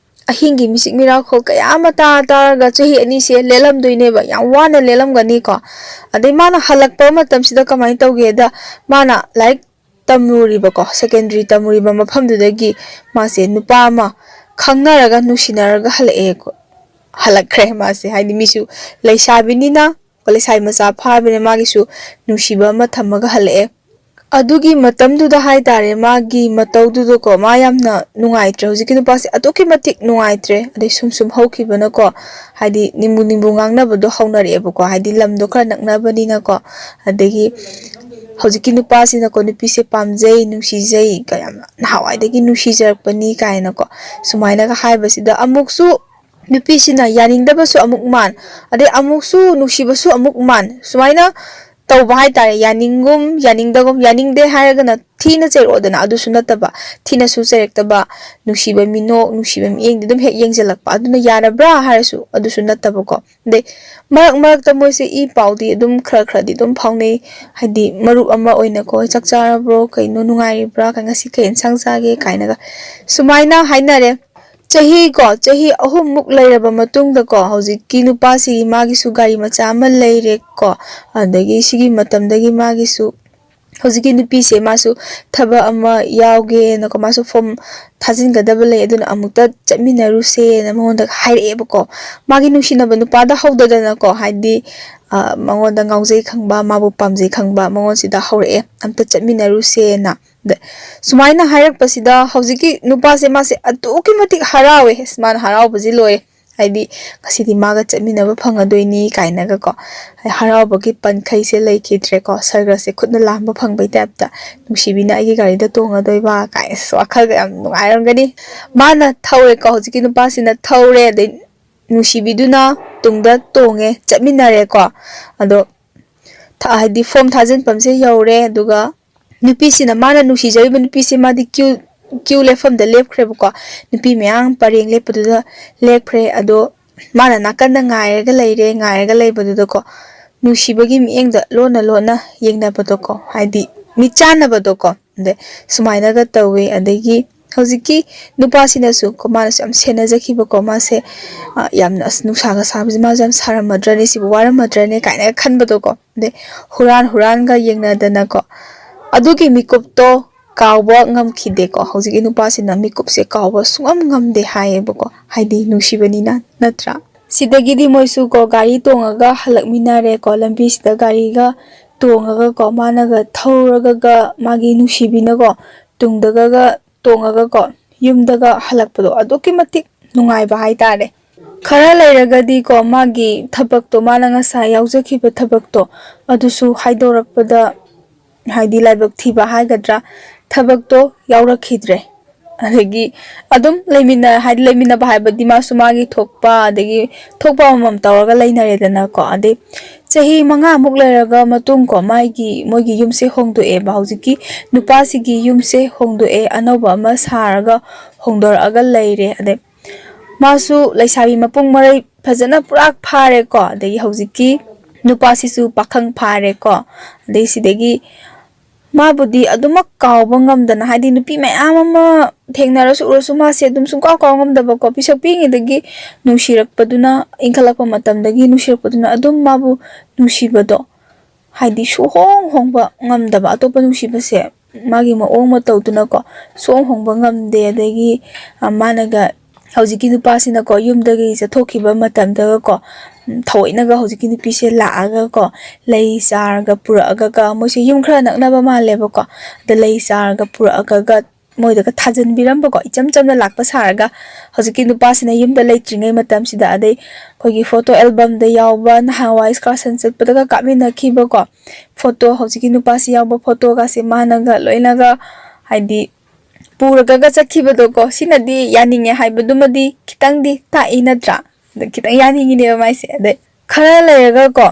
ꯑꯍꯤꯡꯒꯤ ꯃꯤꯆꯤꯛ ꯃꯤꯔꯥꯈꯣꯜ ꯀꯌꯥ ꯑꯃ ꯇꯥ ꯇꯥꯔꯒ ꯆꯍꯤ ꯑꯅꯤꯁꯦ ꯂꯦꯜꯂꯝꯗꯣꯏꯅꯦꯕ, ꯌꯥꯝ ꯋꯥꯅ ꯂꯦꯜꯂꯝꯒꯅꯤꯀꯣ꯫ ꯑꯗꯩ ꯃꯥꯅ ꯍꯜꯂꯛꯄ ꯃꯇꯝꯁꯤꯗ ꯀꯃꯥꯏꯅ ꯇꯧꯒꯦꯗ, ꯃꯥꯅ ꯂꯥꯏꯔꯤꯛ ꯇꯝꯂꯨꯔꯤꯕꯀꯣ, secondary ꯇꯝꯂꯨꯔꯤꯕ ꯃꯐꯝꯗꯨꯗꯒꯤ ꯃꯥꯁꯦ ꯅꯨꯄꯥ ꯑꯃ ꯈꯪꯅꯔꯒ ꯅꯨꯡꯁꯤꯅꯔꯒ ꯍꯜꯂꯛꯑꯦ꯫ ꯍꯜꯂꯛꯈ꯭ꯔꯦ ꯃꯥꯁꯦ, ꯍꯥꯏꯗꯤ ꯃꯤꯁꯨ ꯂꯩꯁꯥꯕꯤꯅꯤꯅ, ꯂꯩꯁꯥꯕꯤ ꯃꯆꯥ ꯐꯥꯔꯕꯅꯤꯅ ꯃꯥꯒꯤꯁꯨ ꯅꯨꯡꯁꯤꯕ ꯑꯃ ꯊꯝꯃꯒ ꯍꯜꯂꯛꯑꯦ꯫ ꯑꯗꯨꯒꯤ ꯃꯇꯝꯗꯨꯗ ꯍꯥꯏꯇꯥꯔꯦ, ꯃꯥꯒꯤ ꯃꯇꯧꯗꯨꯗꯀꯣ, ꯃꯥ ꯌꯥꯝꯅ ꯅꯨꯡꯉꯥꯏꯇ꯭ꯔꯦ꯫ ꯍꯧꯖꯤꯛꯀꯤ ꯅꯨꯄꯥꯁꯦ ꯑꯗꯨꯛꯀꯤ ꯃꯇꯤꯛ ꯅꯨꯡꯉꯥꯏꯇ꯭ꯔꯦ꯫ ꯑꯗꯩ ꯁꯨꯝ ꯁꯨꯝ ꯍꯧꯈꯤꯕꯅꯀꯣ, ꯍꯥꯏꯗꯤ ꯅꯤꯝꯕꯨ ꯅꯤꯝꯕꯨ ꯉꯥꯡꯅꯕꯗꯣ ꯍꯧꯅꯔꯛꯑꯦꯕꯀꯣ, ꯍꯥꯏꯗꯤ ꯂꯝꯗꯣ ꯈꯔ ꯅꯛꯅꯕꯅꯤꯅꯀꯣ꯫ ꯑꯗꯒꯤ ꯍꯧꯖꯤꯛꯀꯤ ꯅꯨꯄꯥꯁꯤꯅꯀꯣ ꯅꯨꯄꯤꯁꯦ ꯄꯥꯝꯖꯩ, ꯅꯨꯡꯁꯤꯖꯩ, ꯀꯌꯥꯝ ꯅꯍꯥꯟꯋꯥꯏꯗꯒꯤ ꯅꯨꯡꯁꯤꯖꯔꯛꯄꯅꯤ ꯀꯥꯏꯅꯀꯣ, ꯁꯨꯃꯥꯏꯅꯒ ꯍꯥꯏꯕꯁꯤꯗ ꯑꯃꯨꯛꯁꯨ ꯅꯨꯄꯤꯁꯤꯅ ꯌꯥꯅꯤꯡꯗꯕꯁꯨ ꯑꯃꯨꯛ ꯃꯥꯟ, ꯑꯗꯩ ꯑꯃꯨꯛꯁꯨ ꯅꯨꯡꯁꯤꯕꯁꯨ ꯑꯃꯨꯛ ꯃꯥꯟ, ꯁꯨꯃꯥꯏꯅ ꯇꯧꯕ ꯍꯥꯏꯇꯥꯔꯦ꯫ ꯌꯥꯅꯤꯡꯒꯨꯝ ꯌꯥꯅꯤꯡꯗꯒꯨꯝ, ꯌꯥꯅꯤꯡꯗꯦ ꯍꯥꯏꯔꯒꯅ ꯊꯤꯅ ꯆꯩꯔꯛꯑꯣꯗꯅ, ꯑꯗꯨꯁꯨ ꯅꯠꯇꯕ, ꯊꯤꯅꯁꯨ ꯆꯩꯔꯛꯇꯕ, ꯅꯨꯡꯁꯤꯕ ꯃꯤꯅꯣꯛ, ꯅꯨꯡꯁꯤꯕ ꯃꯤꯠꯌꯦꯡꯗꯤ ꯑꯗꯨꯝ ꯍꯦꯛ ꯌꯦꯡꯁꯤꯜꯂꯛꯄ, ꯑꯗꯨꯅ ꯌꯥꯔꯕ꯭ꯔꯥ ꯍꯥꯏꯔꯁꯨ ꯑꯗꯨꯁꯨ ꯅꯠꯇꯕꯀꯣ꯫ ꯑꯗꯩ ꯃꯔꯛ ꯃꯔꯛꯇ ꯃꯣꯏꯁꯦ ꯏ ꯄꯥꯎꯗꯤ ꯑꯗꯨꯝ ꯈꯔ ꯈꯔꯗꯤ ꯑꯗꯨꯝ ꯐꯥꯎꯅꯩ, ꯍꯥꯏꯗꯤ ꯃꯔꯨꯞ ꯑꯃ ꯑꯣꯏꯅꯀꯣ, "ꯆꯥꯛ ꯆꯥꯔꯕ꯭ꯔꯣ? ꯀꯩꯅꯣ, ꯅꯨꯡꯉꯥꯏꯔꯤꯕ꯭ꯔꯥ? ꯉꯁꯤ ꯀꯩ ꯏꯟꯁꯥꯡ ꯆꯥꯒꯦ?" ꯀꯥꯏꯅꯒ ꯁꯨꯃꯥꯏꯅ ꯍꯥꯏꯅꯔꯦ꯫ ꯆꯍꯤ ꯀꯣ, ꯆꯍꯤ ꯑꯍꯨꯝꯃꯨꯛ ꯂꯩꯔꯕ ꯃꯇꯨꯡꯗꯀꯣ, ꯍꯧꯖꯤꯛꯀꯤ ꯅꯨꯄꯥꯁꯤꯒꯤ ꯃꯥꯒꯤꯁꯨ ꯒꯥꯔꯤ ꯃꯆꯥ ꯑꯃ ꯂꯩꯔꯦꯀꯣ꯫ ꯑꯗꯒꯤ ꯁꯤꯒꯤ ꯃꯇꯝꯗꯒꯤ ꯃꯥꯒꯤꯁꯨ ꯍꯧꯖꯤꯛꯀꯤ ꯅꯨꯄꯤꯁꯦ ꯃꯥꯁꯨ ꯊꯕꯛ ꯑꯃ ꯌꯥꯎꯒꯦꯅꯀꯣ, ꯃꯥꯁꯨ ꯐꯣꯝ ꯊꯥꯖꯤꯟꯒꯗꯕ ꯂꯩ, ꯑꯗꯨꯅ ꯑꯃꯨꯛꯇ ꯆꯠꯃꯤꯟꯅꯔꯨꯁꯦꯅ ꯃꯉꯣꯟꯗ ꯍꯥꯏꯔꯛꯑꯦꯕꯀꯣ꯫ ꯃꯥꯒꯤ ꯅꯨꯡꯁꯤꯅꯕ ꯅꯨꯄꯥꯗ ꯍꯧꯗꯗꯅꯀꯣ, ꯍꯥꯏꯗꯤ, ꯑ, ꯃꯉꯣꯟꯗ ꯉꯥꯎꯖꯩ ꯈꯪꯕ, ꯃꯥꯕꯨ ꯄꯥꯝꯖꯩ ꯈꯪꯕ ꯃꯉꯣꯟꯁꯤꯗ ꯍꯧꯔꯛꯑꯦ, "ꯑꯝꯇ ꯆꯠꯃꯤꯟꯅꯔꯨꯁꯦꯅ"꯫ ꯑꯗ ꯁꯨꯃꯥꯏꯅ ꯍꯥꯏꯔꯛꯄꯁꯤꯗ ꯍꯧꯖꯤꯛꯀꯤ ꯅꯨꯄꯥꯁꯦ ꯃꯥꯁꯦ ꯑꯗꯨꯛꯀꯤ ꯃꯇꯤꯛ ꯍꯔꯥꯎꯋꯦ꯫ ꯑꯁ, ꯃꯥꯅ ꯍꯔꯥꯎꯕꯁꯤ ꯂꯣꯏꯔꯦ꯫ ꯍꯥꯏꯗꯤ ꯉꯁꯤꯗꯤ ꯃꯥꯒ ꯆꯠꯃꯤꯟꯅꯕ ꯐꯪꯉꯗꯣꯏꯅꯤ ꯀꯥꯏꯅꯒꯀꯣ, ꯍꯔꯥꯎꯕꯒꯤ ꯄꯟꯈꯩꯁꯦ ꯂꯩꯈꯤꯗ꯭ꯔꯦꯀꯣ꯫ ꯁꯔꯒꯁꯦ ꯈꯨꯠꯅ ꯂꯥꯝꯕ ꯐꯪꯕꯩ ꯇꯥꯏꯞꯇ, "ꯅꯨꯡꯁꯤꯕꯤꯅ ꯑꯩꯒꯤ ꯒꯥꯔꯤꯗ ꯇꯣꯡꯉꯗꯣꯏꯕ" ꯀꯥꯏꯅ, ꯑꯁ, ꯋꯥꯈꯜꯒ ꯌꯥꯝ ꯅꯨꯡꯉꯥꯏꯔꯝꯒꯅꯤ꯫ ꯃꯥꯅ ꯊꯧꯔꯦꯀꯣ, ꯍꯧꯖꯤꯛꯀꯤ ꯅꯨꯄꯥꯁꯤꯅ ꯊꯧꯔꯦ, ꯑꯗꯩ ꯅꯨꯡꯁꯤꯕꯤꯗꯨꯅ ꯇꯨꯡꯗ ꯇꯣꯡꯉꯦ, ꯆꯠꯃꯤꯟꯅꯔꯦꯀꯣ꯫ ꯑꯗꯣ ꯊ-, ꯍꯥꯏꯗꯤ ꯐꯣꯝ ꯊꯥꯖꯤꯟꯐꯝꯁꯦ ꯌꯧꯔꯦ, ꯑꯗꯨꯒ ꯅꯨꯄꯤꯁꯤꯅ, ꯃꯥꯅ ꯅꯨꯡꯁꯤꯖꯔꯤꯕ ꯅꯨꯄꯤꯁꯦ, ꯃꯥꯗꯤ ꯀ꯭ꯌꯨ ꯀ꯭ꯌꯨ ꯂꯦꯞꯐꯝꯗ ꯂꯦꯞꯈ꯭ꯔꯦꯕꯀꯣ꯫ ꯅꯨꯄꯤ ꯃꯌꯥꯝ ꯄꯔꯦꯡ ꯂꯦꯞꯄꯗꯨꯗ ꯂꯦꯞꯈ꯭ꯔꯦ꯫ ꯑꯗꯣ ꯃꯥꯅ ꯅꯥꯀꯟꯗ ꯉꯥꯏꯔꯒ ꯂꯩꯔꯦ꯫ ꯉꯥꯏꯔꯒ ꯂꯩꯕꯗꯨꯗꯀꯣ, ꯅꯨꯡꯁꯤꯕꯒꯤ ꯃꯤꯠꯌꯦꯡꯗ ꯂꯣꯟꯅ ꯂꯣꯟꯅ ꯌꯦꯡꯅꯕꯗꯣꯀꯣ, ꯍꯥꯏꯗꯤ ꯃꯤꯠ ꯆꯥꯟꯅꯕꯗꯣꯀꯣ꯫ ꯑꯗꯩ ꯁꯨꯃꯥꯏꯅꯒ ꯇꯧꯋꯦ꯫ ꯑꯗꯒꯤ ꯍꯧꯖꯤꯛꯀꯤ ꯅꯨꯄꯥꯁꯤꯅꯁꯨ ꯀꯣ, ꯃꯥꯅꯁꯨ ꯌꯥꯝ ꯁꯦꯟꯅꯖꯈꯤꯕꯀꯣ, ꯃꯥꯁꯦ, ꯑ, ꯌꯥꯝꯅ, "ꯑꯁ, ꯅꯨꯡꯁꯥꯒ ꯁꯥꯕꯁꯦ ꯃꯥꯁꯦ ꯌꯥꯝ ꯁꯥꯔꯝꯃꯗ꯭ꯔꯅꯦ, ꯁꯤꯕꯨ ꯋꯥꯔꯝꯃꯗ꯭ꯔꯅꯦ?" ꯀꯥꯏꯅꯒ ꯈꯟꯕꯗꯣꯀꯣ꯫ ꯑꯗꯩ ꯍꯨꯔꯥꯟ ꯍꯨꯔꯥꯟꯒ ꯌꯦꯡꯅꯗꯅꯀꯣ, ꯑꯗꯨꯒꯤ ꯃꯤꯀꯨꯞꯇꯣ ꯀꯥꯎꯕ ꯉꯝꯈꯤꯗꯦꯀꯣ꯫ ꯍꯧꯖꯤꯛꯀꯤ ꯅꯨꯄꯥꯁꯤꯅ ꯃꯤꯀꯨꯞꯁꯦ ꯀꯥꯎꯕ ꯁꯨꯡꯉꯝ ꯉꯝꯗꯦ ꯍꯥꯏꯌꯦꯕꯀꯣ, ꯍꯥꯏꯗꯤ ꯅꯨꯡꯁꯤꯕꯅꯤꯅ, ꯅꯠꯇ꯭ꯔꯥ? ꯁꯤꯗꯒꯤꯗꯤ ꯃꯣꯏꯁꯨ ꯀꯣ, ꯒꯥꯔꯤ ꯇꯣꯡꯉꯒ ꯍꯜꯂꯛꯃꯤꯟꯅꯔꯦꯀꯣ꯫ ꯂꯝꯕꯤꯁꯤꯗ ꯒꯥꯔꯤꯒ ꯇꯣꯡꯉꯒꯀꯣ, ꯃꯥꯅꯒ ꯊꯧꯔꯒꯒ, ꯃꯥꯒꯤ ꯅꯨꯡꯁꯤꯕꯤꯅꯀꯣ, ꯇꯨꯡꯗꯒꯒ ꯇꯣꯡꯉꯒꯀꯣ, ꯌꯨꯝꯗꯒ ꯍꯜꯂꯛꯄꯗꯣ ꯑꯗꯨꯛꯀꯤ ꯃꯇꯤꯛ ꯅꯨꯡꯉꯥꯏꯕ ꯍꯥꯏꯇꯥꯔꯦ꯫ ꯈꯔ ꯂꯩꯔꯒꯗꯤꯀꯣ, ꯃꯥꯒꯤ ꯊꯕꯛꯇꯣ, ꯃꯥꯅ ꯉꯁꯥꯏ ꯌꯥꯎꯖꯈꯤꯕ ꯊꯕꯛꯇꯣ, ꯑꯗꯨꯁꯨ ꯍꯥꯏꯗꯣꯔꯛꯄꯗ, ꯍꯥꯏꯗꯤ ꯂꯥꯏꯕꯛ ꯊꯤꯕ ꯍꯥꯏꯒꯗ꯭ꯔꯥ, ꯊꯕꯛꯇꯣ ꯌꯥꯎꯔꯛꯈꯤꯗ꯭ꯔꯦ꯫ ꯑꯗꯒꯤ ꯑꯗꯨꯝ ꯂꯩꯃꯤꯟꯅ-, ꯍꯥꯏꯗꯤ ꯂꯩꯃꯤꯟꯅꯕ ꯍꯥꯏꯕꯗꯤ ꯃꯥꯁꯨ ꯃꯥꯒꯤ ꯊꯣꯛꯄ, ꯑꯗꯒꯤ ꯊꯣꯛꯄ ꯑꯃꯃꯝ ꯇꯧꯔꯒ ꯂꯩꯅꯔꯦꯗꯅꯀꯣ꯫ ꯑꯗꯩ ꯆꯍꯤ ꯃꯉꯥꯃꯨꯛ ꯂꯩꯔꯒ ꯃꯇꯨꯡ ꯀꯣ, ꯃꯥꯒꯤ, ꯃꯣꯏꯒꯤ ꯌꯨꯝꯁꯦ ꯍꯣꯡꯗꯣꯛꯑꯦꯕ꯫ ꯍꯧꯖꯤꯛꯀꯤ ꯅꯨꯄꯥꯁꯤꯒꯤ ꯌꯨꯝꯁꯦ ꯍꯣꯡꯗꯣꯛꯑꯦ, ꯑꯅꯧꯕ ꯑꯃ ꯁꯥꯔꯒ ꯍꯣꯡꯗꯣꯔꯛꯑꯒ ꯂꯩꯔꯦ꯫ ꯑꯗꯩ ꯃꯥꯁꯨ ꯂꯩꯁꯥꯕꯤ ꯃꯄꯨꯡ ꯃꯔꯩ ꯐꯖꯅ ꯄꯨꯔꯥ ꯐꯥꯔꯦꯀꯣ꯫ ꯑꯗꯒꯤ ꯍꯧꯖꯤꯛꯀꯤ ꯅꯨꯄꯥꯁꯤꯁꯨ ꯄꯥꯈꯪ ꯐꯥꯔꯦꯀꯣ꯫ ꯑꯗꯩ ꯁꯤꯗꯒꯤ ꯃꯥꯕꯨꯗꯤ ꯑꯗꯨꯃꯛ ꯀꯥꯎꯕ ꯉꯝꯗꯅ, ꯍꯥꯏꯗꯤ ꯅꯨꯄꯤ ꯃꯌꯥꯝ ꯑꯃ ꯊꯦꯡꯅꯔꯁꯨ ꯎꯔꯁꯨ ꯃꯥꯁꯦ ꯑꯗꯨꯝ ꯁꯨꯡꯀꯥꯎ ꯀꯥꯎ ꯉꯝꯗꯕꯀꯣ꯫ ꯄꯤꯁꯛ ꯄꯤꯛꯏꯉꯩꯗꯒꯤ ꯅꯨꯡꯁꯤꯔꯛꯄꯗꯨꯅ, ꯏꯟꯈꯠꯂꯛꯄ ꯃꯇꯝꯗꯒꯤ ꯅꯨꯡꯁꯤꯔꯛꯄꯗꯨꯅ ꯑꯗꯨꯝ ꯃꯥꯕꯨ ꯅꯨꯡꯁꯤꯕꯗꯣ, ꯍꯥꯏꯗꯤ ꯁꯨꯍꯣꯡ ꯍꯣꯡꯕ ꯉꯝꯗꯕ, ꯑꯇꯣꯞꯄ ꯅꯨꯡꯁꯤꯕꯁꯦ ꯃꯥꯒꯤ ꯃꯑꯣꯡ ꯃꯇꯧꯗꯨꯅꯀꯣ ꯁꯨꯍꯣꯡ ꯍꯣꯡꯕ ꯉꯝꯗꯦ꯫ ꯑꯗꯒꯤ, ꯑ, ꯃꯥꯅꯒ ꯍꯧꯖꯤꯛꯀꯤ ꯅꯨꯄꯥꯁꯤꯅꯀꯣ ꯌꯨꯝꯗꯒꯤ ꯆꯠꯊꯣꯛꯈꯤꯕ ꯃꯇꯝꯗꯒꯀꯣ, ꯎꯝ, ꯊꯑꯣꯏꯅꯒ ꯍꯧꯖꯤꯛꯀꯤ ꯅꯨꯄꯤꯁꯦ ꯂꯥꯛꯑꯒꯀꯣ, ꯂꯩ ꯆꯥꯔꯒ ꯄꯨꯔꯛꯑꯒꯀ, ꯃꯣꯏꯁꯦ ꯌꯨꯝ ꯈꯔ ꯅꯛꯅꯕ ꯃꯥꯜꯂꯦꯕꯀꯣ꯫ ꯑꯗ ꯂꯩ ꯆꯥꯔꯒ ꯄꯨꯔꯛꯑꯒꯒ ꯃꯣꯏꯗꯒ ꯊꯥꯖꯤꯟꯕꯤꯔꯝꯕꯀꯣ, ꯏꯆꯝ ꯆꯝꯅ ꯂꯥꯛꯄ ꯁꯥꯔꯒ꯫ ꯍꯧꯖꯤꯛꯀꯤ ꯅꯨꯄꯥꯁꯤꯅ ꯌꯨꯝꯗ ꯂꯩꯇ꯭ꯔꯤꯉꯩ ꯃꯇꯝꯁꯤꯗ, ꯑꯗꯩ ꯑꯩꯈꯣꯏꯒꯤ ꯐꯣꯇꯣ ꯑꯦꯜꯕꯝꯗ ꯌꯥꯎꯕ ꯅꯍꯥꯟꯋꯥꯏ excursion ꯆꯠꯄꯗꯒ ꯀꯥꯞꯃꯤꯟꯅꯈꯤꯕꯀꯣ ꯐꯣꯇꯣ, ꯍꯧꯖꯤꯛꯀꯤ ꯅꯨꯄꯥꯁꯤ ꯌꯥꯎꯕ ꯐꯣꯇꯣꯒꯁꯦ ꯃꯥꯅꯒ ꯂꯣꯏꯅꯒ, ꯍꯥꯏꯗꯤ, ꯄꯨꯔꯒꯒ ꯆꯠꯈꯤꯕꯗꯣꯀꯣ, ꯁꯤꯅꯗꯤ ꯌꯥꯅꯤꯡꯉꯦ ꯍꯥꯏꯕꯗꯨꯃꯗꯤ ꯈꯤꯇꯪꯗꯤ ꯇꯥꯛꯏ, ꯅꯠꯇ꯭ꯔꯥ? ꯑꯗ ꯈꯤꯇꯪ ꯌꯥꯅꯤꯡꯉꯤꯅꯦꯕ ꯃꯥꯏꯁꯦ꯫ ꯑꯗꯩ ꯈꯔ ꯂꯩꯔꯒꯀꯣ,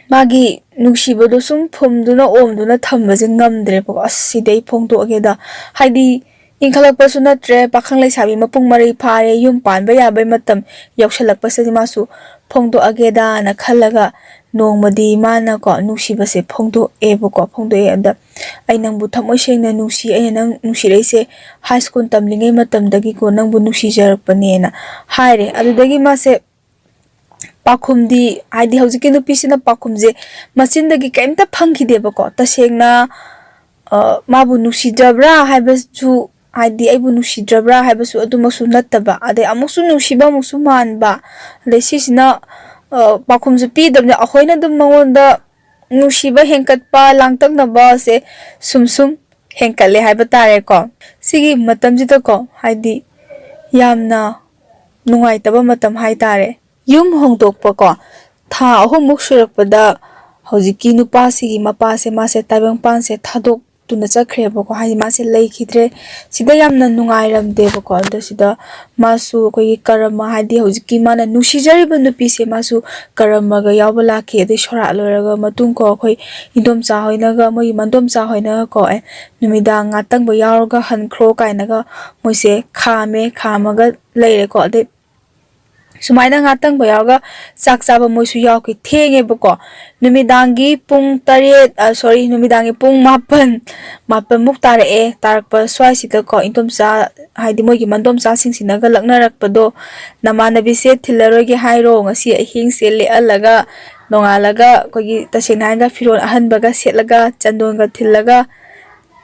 ꯃꯥꯒꯤ ꯅꯨꯡꯁꯤꯕꯗꯣ ꯁꯨꯝ ꯐꯨꯝꯗꯨꯅ ꯑꯣꯝꯗꯨꯅ ꯊꯝꯕꯁꯦ ꯉꯝꯗ꯭ꯔꯦꯕꯀꯣ꯫ "ꯑꯁ, ꯁꯤꯗꯤ ꯑꯩ ꯐꯣꯡꯗꯣꯛꯑꯒꯦꯗ", ꯍꯥꯏꯗꯤ ꯏꯟꯈꯠꯂꯛꯄꯁꯨ ꯅꯠꯇ꯭ꯔꯦ, ꯄꯥꯈꯪ ꯂꯩꯁꯥꯕꯤ ꯃꯄꯨꯡ ꯃꯔꯩ ꯐꯥꯔꯦ, ꯌꯨꯝ ꯄꯥꯟꯕ ꯌꯥꯕꯩ ꯃꯇꯝ ꯌꯧꯁꯜꯂꯛꯄꯁꯤꯗꯤ ꯃꯥꯁꯨ ꯐꯣꯡꯗꯣꯛꯑꯒꯦꯗꯥꯅ ꯈꯜꯂꯒ ꯅꯣꯡꯃꯗꯤ ꯃꯥꯅꯀꯣ ꯅꯨꯡꯁꯤꯕꯁꯦ ꯐꯣꯡꯗꯣꯛꯑꯦꯕꯀꯣ꯫ ꯐꯣꯡꯗꯣꯛꯑꯦ꯫ ꯑꯗ "ꯑꯩ ꯅꯪꯕꯨ ꯊꯃꯣꯏ ꯁꯦꯡꯅ ꯅꯨꯡꯁꯤ, ꯑꯩꯅ ꯅꯪ ꯅꯨꯡꯁꯤꯔꯛꯏꯁꯦ ꯍꯥꯏ ꯁ꯭ꯀꯨꯜ ꯇꯝꯂꯤꯉꯩ ꯃꯇꯝꯗꯒꯤꯀꯣ ꯅꯪꯕꯨ ꯅꯨꯡꯁꯤꯖꯔꯛꯄꯅꯦꯅ" ꯍꯥꯏꯔꯦ꯫ ꯑꯗꯨꯗꯒꯤ ꯃꯥꯁꯦ ꯄꯥꯎꯈꯨꯝꯗꯤ, ꯍꯥꯏꯗꯤ ꯍꯧꯖꯤꯛꯀꯤ ꯅꯨꯄꯤꯁꯤꯅ ꯄꯥꯎꯈꯨꯝꯁꯦ ꯃꯆꯤꯟꯗꯒꯤ ꯀꯩꯝꯇ ꯐꯪꯈꯤꯗꯦꯕꯀꯣ꯫ ꯇꯁꯦꯡꯅ, ꯑ, ꯃꯥꯕꯨ ꯅꯨꯡꯁꯤꯗ꯭ꯔꯕ꯭ꯔꯥ ꯍꯥꯏꯕꯁꯨ, ꯍꯥꯏꯗꯤ ꯑꯩꯕꯨ ꯅꯨꯡꯁꯤꯗ꯭ꯔꯕ꯭ꯔꯥ ꯍꯥꯏꯕꯁꯨ ꯑꯗꯨꯃꯛꯁꯨ ꯅꯠꯇꯕ, ꯑꯗꯩ ꯑꯃꯨꯛꯁꯨ ꯅꯨꯡꯁꯤꯕ ꯑꯃꯨꯛꯁꯨ ꯃꯥꯟꯕ, ꯑꯗꯩ ꯁꯤꯁꯤꯅ, ꯑ, ꯄꯥꯎꯈꯨꯝꯁꯨ ꯄꯤꯗꯕꯅꯤ꯫ ꯑꯩꯈꯣꯏꯅ ꯑꯗꯨꯝ ꯃꯉꯣꯟꯗ ꯅꯨꯡꯁꯤꯕ ꯍꯦꯟꯀꯠꯄ, ꯂꯥꯡꯇꯛꯅꯕꯁꯦ ꯁꯨꯝ ꯁꯨꯝ ꯍꯦꯟꯀꯠꯂꯦ ꯍꯥꯏꯕ ꯇꯥꯔꯦꯀꯣ꯫ ꯁꯤꯒꯤ ꯃꯇꯝꯁꯤꯗꯀꯣ, ꯍꯥꯏꯗꯤ ꯌꯥꯝꯅ ꯅꯨꯡꯉꯥꯏꯇꯕ ꯃꯇꯝ ꯍꯥꯏꯇꯥꯔꯦ꯫ ꯌꯨꯝ ꯍꯣꯡꯗꯣꯛꯄꯀꯣ, ꯊꯥ ꯑꯍꯨꯝꯃꯨꯛ ꯁꯨꯔꯛꯄꯗ ꯍꯧꯖꯤꯛꯀꯤ ꯅꯨꯄꯥꯁꯤꯒꯤ ꯃꯄꯥꯁꯦ, ꯃꯥꯁꯦ ꯇꯥꯏꯕꯪꯄꯥꯟꯁꯦ ꯊꯥꯗꯣꯛꯇꯨꯅ ꯆꯠꯈ꯭ꯔꯦꯕꯀꯣ, ꯍꯥꯏꯗꯤ ꯃꯥꯁꯦ ꯂꯩꯈꯤꯗ꯭ꯔꯦ꯫ ꯁꯤꯗ ꯌꯥꯝꯅ ꯅꯨꯡꯉꯥꯏꯔꯝꯗꯦꯕꯀꯣ꯫ ꯑꯗꯣ ꯁꯤꯗ ꯃꯥꯁꯨ ꯑꯩꯈꯣꯏꯒꯤ ꯀꯔꯃ, ꯍꯥꯏꯗꯤ ꯍꯧꯖꯤꯛꯀꯤ ꯃꯥꯅ ꯅꯨꯡꯁꯤꯖꯔꯤꯕ ꯅꯨꯄꯤꯁꯦ, ꯃꯥꯁꯨ ꯀꯔꯃꯒ ꯌꯥꯎꯕ ꯂꯥꯛꯈꯤ꯫ ꯑꯗꯩ ꯁꯣꯔꯥꯠ ꯂꯣꯏꯔꯒ ꯃꯇꯨꯡ ꯀꯣ, ꯑꯩꯈꯣꯏ ꯏꯟꯗꯣꯝꯆꯥ ꯍꯣꯏꯅꯒ, ꯃꯣꯏꯒꯤ ꯃꯟꯗꯣꯝꯆꯥ ꯍꯣꯏꯅꯒꯀꯣ, ꯑꯦ, ꯅꯨꯃꯤꯗꯥꯡ ꯉꯥꯇꯪꯕ ꯌꯥꯎꯔꯒ ꯍꯟꯈ꯭ꯔꯣ ꯀꯥꯏꯅꯒ ꯃꯣꯏꯁꯦ ꯈꯥꯝꯃꯦ, ꯈꯥꯝꯃꯒ ꯂꯩꯔꯦꯀꯣ꯫ ꯑꯗꯩ ꯁꯨꯃꯥꯏꯅ ꯉꯥꯇꯪꯕ ꯌꯥꯎꯔꯒ ꯆꯥꯛ ꯆꯥꯕ ꯃꯣꯏꯁꯨ ꯌꯥꯎꯈꯤ꯫ ꯊꯦꯡꯉꯦꯕꯀꯣ꯫ ꯅꯨꯃꯤꯗꯥꯡꯒꯤ ꯄꯨꯡ ꯇꯔꯦꯠ, ꯑ, sorry, ꯅꯨꯃꯤꯗꯥꯡꯒꯤ ꯄꯨꯡ ꯃꯥꯄꯟ, ꯃꯥꯄꯟꯃꯨꯛ ꯇꯥꯔꯛꯑꯦ꯫ ꯇꯥꯔꯛꯄ ꯁ꯭ꯋꯥꯏꯁꯤꯗꯀꯣ, ꯏꯟꯗꯣꯝꯆꯥ, ꯍꯥꯏꯗꯤ ꯃꯣꯏꯒꯤ ꯃꯟꯗꯣꯝꯆꯥꯁꯤꯡꯁꯤꯅꯒ ꯂꯛꯅꯔꯛꯄꯗꯣ, "ꯅꯃꯥꯟꯅꯕꯤꯁꯦ ꯊꯤꯜꯂꯔꯣꯏꯒꯦ ꯍꯥꯏꯔꯣ? ꯉꯁꯤ ꯑꯍꯤꯡꯁꯦ ꯂꯦꯛꯍꯜꯂꯒ ꯅꯣꯡꯉꯥꯜꯂꯒ ꯑꯩꯈꯣꯏꯒꯤ ꯇꯁꯦꯡꯅ ꯍꯥꯏꯔꯒ ꯐꯤꯔꯣꯜ ꯑꯍꯟꯕꯒ ꯁꯦꯠꯂꯒ ꯆꯟꯗꯣꯟꯒ ꯊꯤꯜꯂꯒ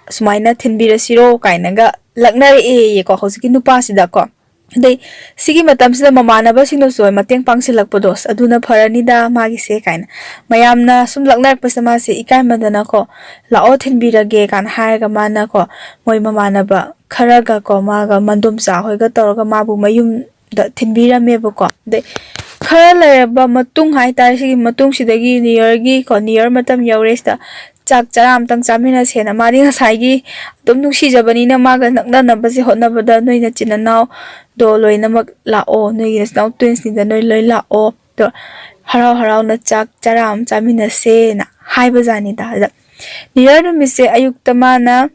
ꯁꯨꯃꯥꯏꯅ ꯊꯤꯟꯕꯤꯔꯁꯤꯔꯣ?" ꯀꯥꯏꯅꯒ ꯂꯛꯅꯔꯛꯑꯦꯌꯦꯀꯣ, ꯍꯧꯖꯤꯛꯀꯤ ꯅꯨꯄꯥꯁꯤꯗꯀꯣ꯫ ꯑꯗꯩ ꯁꯤꯒꯤ ꯃꯇꯝꯁꯤꯗ ꯃꯃꯥꯟꯅꯕꯁꯤꯡꯅꯁꯨ ꯃꯇꯦꯡ ꯄꯥꯡꯁꯤꯜꯂꯛꯄꯗꯣ, "ꯑꯁ, ꯑꯗꯨꯅ ꯐꯔꯅꯤꯗ ꯃꯥꯒꯤꯁꯦ" ꯀꯥꯏꯅ꯫ ꯃꯌꯥꯝꯅ ꯁꯨꯝ ꯂꯛꯅꯔꯛꯄꯁꯤꯗ ꯃꯥꯁꯦ ꯏꯀꯥꯏꯃꯟꯗꯅꯀꯣ, "ꯂꯥꯛꯑꯣ, ꯊꯤꯟꯕꯤꯔꯒꯦ" ꯀꯥꯏꯅ ꯍꯥꯏꯔꯒ ꯃꯥꯅꯀꯣ, ꯃꯣꯏ ꯃꯃꯥꯟꯅꯕ ꯈꯔꯒꯀꯣ, ꯃꯥꯒ ꯃꯟꯗꯣꯝꯆꯥ ꯍꯣꯏꯒ ꯇꯧꯔꯒ ꯃꯥꯕꯨ ꯃꯌꯨꯝꯗ ꯊꯤꯟꯕꯤꯔꯝꯃꯦꯕꯀꯣ꯫ ꯑꯗꯩ ꯈꯔ ꯂꯩꯔꯕ ꯃꯇꯨꯡ ꯍꯥꯏꯇꯥꯔꯦ, ꯁꯤꯒꯤ ꯃꯇꯨꯡꯁꯤꯗꯒꯤ New Yearꯒꯤ ꯀꯣ, New Year ꯃꯇꯝ ꯌꯧꯔꯦ, ꯁꯤꯗ ꯆꯥꯛ ꯆꯔꯥ ꯑꯃꯇꯪ ꯆꯥꯃꯤꯟꯅꯁꯦꯅ꯫ ꯃꯥꯗꯤ ꯉꯁꯥꯏꯒꯤ ꯑꯗꯨꯝ ꯅꯨꯡꯁꯤꯖꯕꯅꯤꯅ ꯃꯥꯒ ꯅꯛꯅꯅꯕꯁꯦ ꯍꯣꯠꯅꯕꯗ, "ꯅꯣꯏ ꯅꯆꯤꯟ ꯅꯅꯥꯎꯗꯣ ꯂꯣꯏꯅꯃꯛ ꯂꯥꯛꯑꯣ, ꯅꯣꯏꯒꯤ ꯅꯆꯤꯟ ꯅꯅꯥꯎ twinsꯅꯤꯗ, ꯅꯣꯏ ꯂꯣꯏ ꯂꯥꯛꯑꯣ, ꯑꯗꯣ ꯍꯔꯥꯎ ꯍꯔꯥꯎꯅ ꯆꯥꯛ ꯆꯔꯥ ꯑꯃ ꯆꯥꯃꯤꯟꯅꯁꯦꯅ ꯍꯥꯏꯕꯖꯥꯠꯅꯤꯗ꯫ ꯑꯗ New Year ꯅꯨꯃꯤꯠꯁꯦ ꯑꯌꯨꯛꯇ ꯃꯥꯅ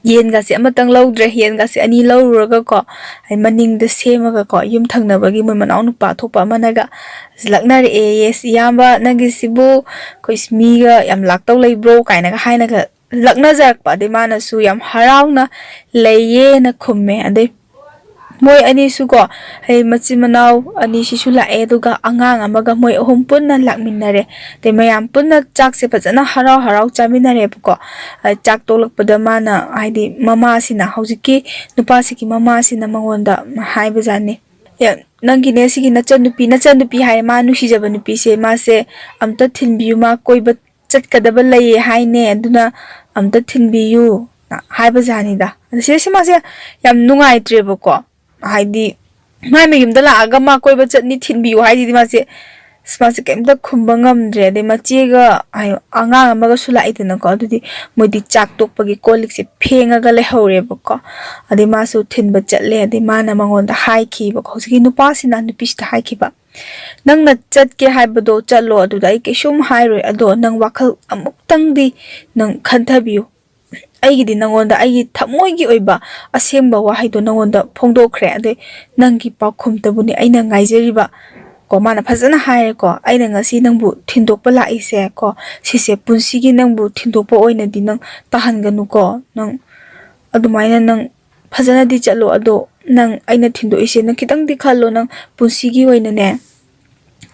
ꯌꯦꯟꯒꯁꯦ ꯑꯃꯇꯪ ꯂꯧꯗ꯭ꯔꯦ, ꯌꯦꯟꯒꯁꯦ ꯑꯅꯤ ꯂꯧꯔꯨꯔꯒꯀꯣ, ꯑꯩ ꯃꯅꯤꯡꯗ ꯁꯦꯝꯃꯒꯀꯣ, ꯌꯨꯝ ꯊꯪꯅꯕꯒꯤ ꯃꯣꯏ ꯃꯅꯥꯎ ꯅꯨꯄꯥ ꯊꯣꯛꯄ ꯑꯃꯅꯒ ꯂꯛꯅꯔꯛꯑꯦ, "ꯌꯦꯁ, ꯏꯌꯥꯝꯕ, ꯅꯪꯒꯤꯁꯤꯕꯨ ꯑꯩꯈꯣꯏ ꯃꯤꯒ ꯌꯥꯝ ꯂꯥꯛꯇꯧ ꯂꯩꯕ꯭ꯔꯣ?" ꯀꯥꯏꯅꯒ ꯍꯥꯏꯅꯒ ꯂꯛꯅꯖꯔꯛꯄ꯫ ꯑꯗꯩ ꯃꯥꯅꯁꯨ ꯌꯥꯝ ꯍꯔꯥꯎꯅ "ꯂꯩꯌꯦꯅ" ꯈꯨꯝꯃꯦ꯫ ꯑꯗꯩ ꯃꯣꯏ ꯑꯅꯤꯁꯨ ꯀꯣ, ꯍꯥꯏꯗꯤ ꯃꯆꯤꯟ ꯃꯅꯥꯎ ꯑꯅꯤꯁꯤꯁꯨ ꯂꯥꯛꯑꯦ, ꯑꯗꯨꯒ ꯑꯉꯥꯡ ꯑꯃꯒ, ꯃꯣꯏ ꯑꯍꯨꯝ ꯄꯨꯟꯅ ꯂꯥꯛꯃꯤꯟꯅꯔꯦ꯫ ꯑꯗꯩ ꯃꯌꯥꯝ ꯄꯨꯟꯅ ꯆꯥꯛꯁꯦ ꯐꯖꯅ ꯍꯔꯥꯎ ꯍꯔꯥꯎ ꯆꯥꯃꯤꯟꯅꯔꯦꯕꯀꯣ꯫ ꯑ, ꯆꯥꯛ ꯇꯣꯛꯂꯛꯄꯗ ꯃꯥꯅ, ꯍꯥꯏꯗꯤ ꯃꯃꯥꯁꯤꯅ, ꯍꯧꯖꯤꯛꯀꯤ ꯅꯨꯄꯥꯁꯤꯒꯤ ꯃꯃꯥꯁꯤꯅ ꯃꯉꯣꯟꯗ ꯍꯥꯏꯕꯖꯥꯠꯅꯤ, "ꯑꯦ, ꯅꯪꯒꯤꯅꯦ ꯁꯤꯒꯤ ꯅꯆꯟꯅꯨꯄꯤ, ꯅꯆꯟꯅꯨꯄꯤ ꯍꯥꯏꯔꯦ, ꯃꯥ ꯅꯨꯡꯁꯤꯖꯕ ꯅꯨꯄꯤꯁꯦ, ꯃꯥꯁꯦ ꯑꯝꯇ ꯊꯤꯟꯕꯤꯌꯨ, ꯃꯥ ꯀꯣꯏꯕ ꯆꯠꯀꯗꯕ ꯂꯩꯌꯦ ꯍꯥꯏꯅꯦ, ꯑꯗꯨꯅ ꯑꯝꯇ ꯊꯤꯟꯕꯤꯌꯨ" ꯍꯥꯏꯕꯖꯥꯠꯅꯤꯗ꯫ ꯑꯗ ꯁꯤꯗꯩꯁꯤ ꯃꯥꯁꯦ ꯌꯥꯝ ꯅꯨꯡꯉꯥꯏꯇ꯭ꯔꯦꯕꯀꯣ, ꯍꯥꯏꯗꯤ ꯃꯥꯏ ꯃꯌꯨꯝꯗ ꯂꯥꯛꯑꯒ "ꯃꯥ ꯀꯣꯏꯕ ꯆꯠꯅꯤ, ꯊꯤꯟꯕꯤꯌꯨ" ꯍꯥꯏꯁꯤꯗꯤ ꯃꯥꯁꯦ, ꯑꯁ, ꯃꯥꯁꯦ ꯀꯩꯝꯇ ꯈꯨꯝꯕ ꯉꯝꯗ꯭ꯔꯦ꯫ ꯑꯗꯩ ꯃꯆꯦꯒ, ꯍꯥꯏ-, ꯑꯉꯥꯡ ꯑꯃꯒꯁꯨ ꯂꯥꯛꯏꯗꯅꯀꯣ, ꯑꯗꯨꯗꯤ ꯃꯣꯏꯗꯤ ꯆꯥꯛ ꯇꯣꯛꯄꯒꯤ ꯀꯣꯜ ꯂꯤꯛꯁꯦ ꯐꯦꯡꯉꯒ ꯂꯩꯍꯧꯔꯦꯕꯀꯣ꯫ ꯑꯗꯩ ꯃꯥꯁꯨ ꯊꯤꯟꯕ ꯆꯠꯂꯦ꯫ ꯑꯗꯩ ꯃꯥꯅ ꯃꯉꯣꯟꯗ ꯍꯥꯏꯈꯤꯕꯀꯣ, ꯍꯧꯖꯤꯛꯀꯤ ꯅꯨꯄꯥꯁꯤꯅ ꯅꯨꯄꯤꯁꯤꯗ ꯍꯥꯏꯈꯤꯕ, "ꯅꯪꯅ ꯆꯠꯀꯦ ꯍꯥꯏꯕꯗꯣ ꯆꯠꯂꯣ, ꯑꯗꯨꯗ ꯑꯩ ꯀꯩꯁꯨꯝ ꯍꯥꯏꯔꯣꯏ, ꯑꯗꯣ ꯅꯪ ꯋꯥꯈꯜ ꯑꯃꯨꯛꯇꯪꯗꯤ ꯅꯪ ꯈꯟꯊꯕꯤꯌꯨ꯫ ꯑꯩꯒꯤꯗꯤ ꯅꯉꯣꯟꯗ ꯑꯩꯒꯤ ꯊꯃꯣꯏꯒꯤ ꯑꯣꯏꯕ ꯑꯁꯦꯡꯕ ꯋꯥꯍꯩꯗꯣ ꯅꯉꯣꯟꯗ ꯐꯣꯡꯗꯣꯛꯈ꯭ꯔꯦ꯫ ꯑꯗꯩ ꯅꯪꯒꯤ ꯄꯥꯎꯈꯨꯝꯇꯕꯨꯅꯤ ꯑꯩꯅ ꯉꯥꯏꯖꯔꯤꯕ" ꯀꯣ꯫ ꯃꯥꯅ ꯐꯖꯅ ꯍꯥꯏꯔꯦꯀꯣ, "ꯑꯩꯅ ꯉꯁꯤ ꯅꯪꯕꯨ ꯊꯤꯟꯗꯣꯛꯄ ꯂꯥꯛꯏꯁꯦ ꯀꯣ, ꯁꯤꯁꯦ ꯄꯨꯟꯁꯤꯒꯤ ꯅꯪꯕꯨ ꯊꯤꯟꯗꯣꯛꯄ ꯑꯣꯏꯅꯗꯤ ꯅꯪ ꯇꯥꯍꯟꯒꯅꯨꯀꯣ꯫ ꯅꯪ ꯑꯗꯨꯃꯥꯏꯅ ꯅꯪ ꯐꯖꯅꯗꯤ ꯆꯠꯂꯣ, ꯑꯗꯣ ꯅꯪ ꯑꯩꯅ ꯊꯤꯟꯗꯣꯛꯏꯁꯦ ꯅꯪ ꯈꯤꯇꯪꯗꯤ ꯈꯜꯂꯣ, ꯅꯪ ꯄꯨꯟꯁꯤꯒꯤ ꯑꯣꯏꯅꯅꯦ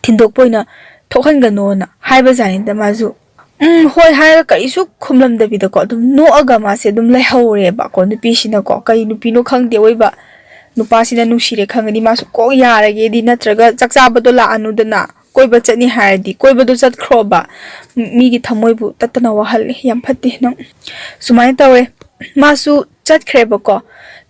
ꯊꯤꯟꯗꯣꯛꯄ ꯑꯣꯏꯅ ꯊꯣꯛꯍꯟꯒꯅꯣꯅ" ꯍꯥꯏꯕꯖꯥꯠꯅꯤꯗ꯫ ꯃꯥꯁꯨ "ꯎꯝ, ꯍꯣꯏ" ꯍꯥꯏꯔꯒ ꯀꯔꯤꯁꯨ ꯈꯨꯝꯂꯝꯗꯕꯤꯗꯀꯣ, ꯑꯗꯨꯝ ꯅꯣꯛꯑꯒ ꯃꯥꯁꯦ ꯑꯗꯨꯝ ꯂꯩꯍꯧꯔꯦꯕꯀꯣ꯫ ꯅꯨꯄꯤꯁꯤꯅꯀꯣ, ꯀꯩ ꯅꯨꯄꯤꯅꯣ ꯈꯪꯗꯦ ꯑꯣꯏꯕ, ꯅꯨꯄꯥꯁꯤꯅ ꯅꯨꯡꯁꯤꯔꯦ ꯈꯪꯉꯗꯤ ꯃꯥꯁꯨ ꯀꯣꯛ ꯌꯥꯔꯒꯦꯗꯤ, ꯅꯠꯇ꯭ꯔꯒ ꯆꯥꯛ ꯆꯥꯕꯗꯣ ꯂꯥꯛꯑꯅꯨꯗꯅ, ꯀꯣꯏꯕ ꯆꯠꯅꯤ ꯍꯥꯏꯔꯗꯤ ꯀꯣꯏꯕꯗꯣ ꯆꯠꯈ꯭ꯔꯣꯕ꯫ ꯃꯤꯒꯤ ꯊꯃꯣꯏꯕꯨ ꯇꯠꯇꯅ ꯋꯥꯍꯜꯂꯦ, ꯌꯥꯝ ꯐꯠꯇꯦ ꯅꯪ꯫ ꯁꯨꯃꯥꯏꯅ ꯇꯧꯋꯦ, ꯃꯥꯁꯨ ꯆꯠꯈ꯭ꯔꯦꯕꯀꯣ꯫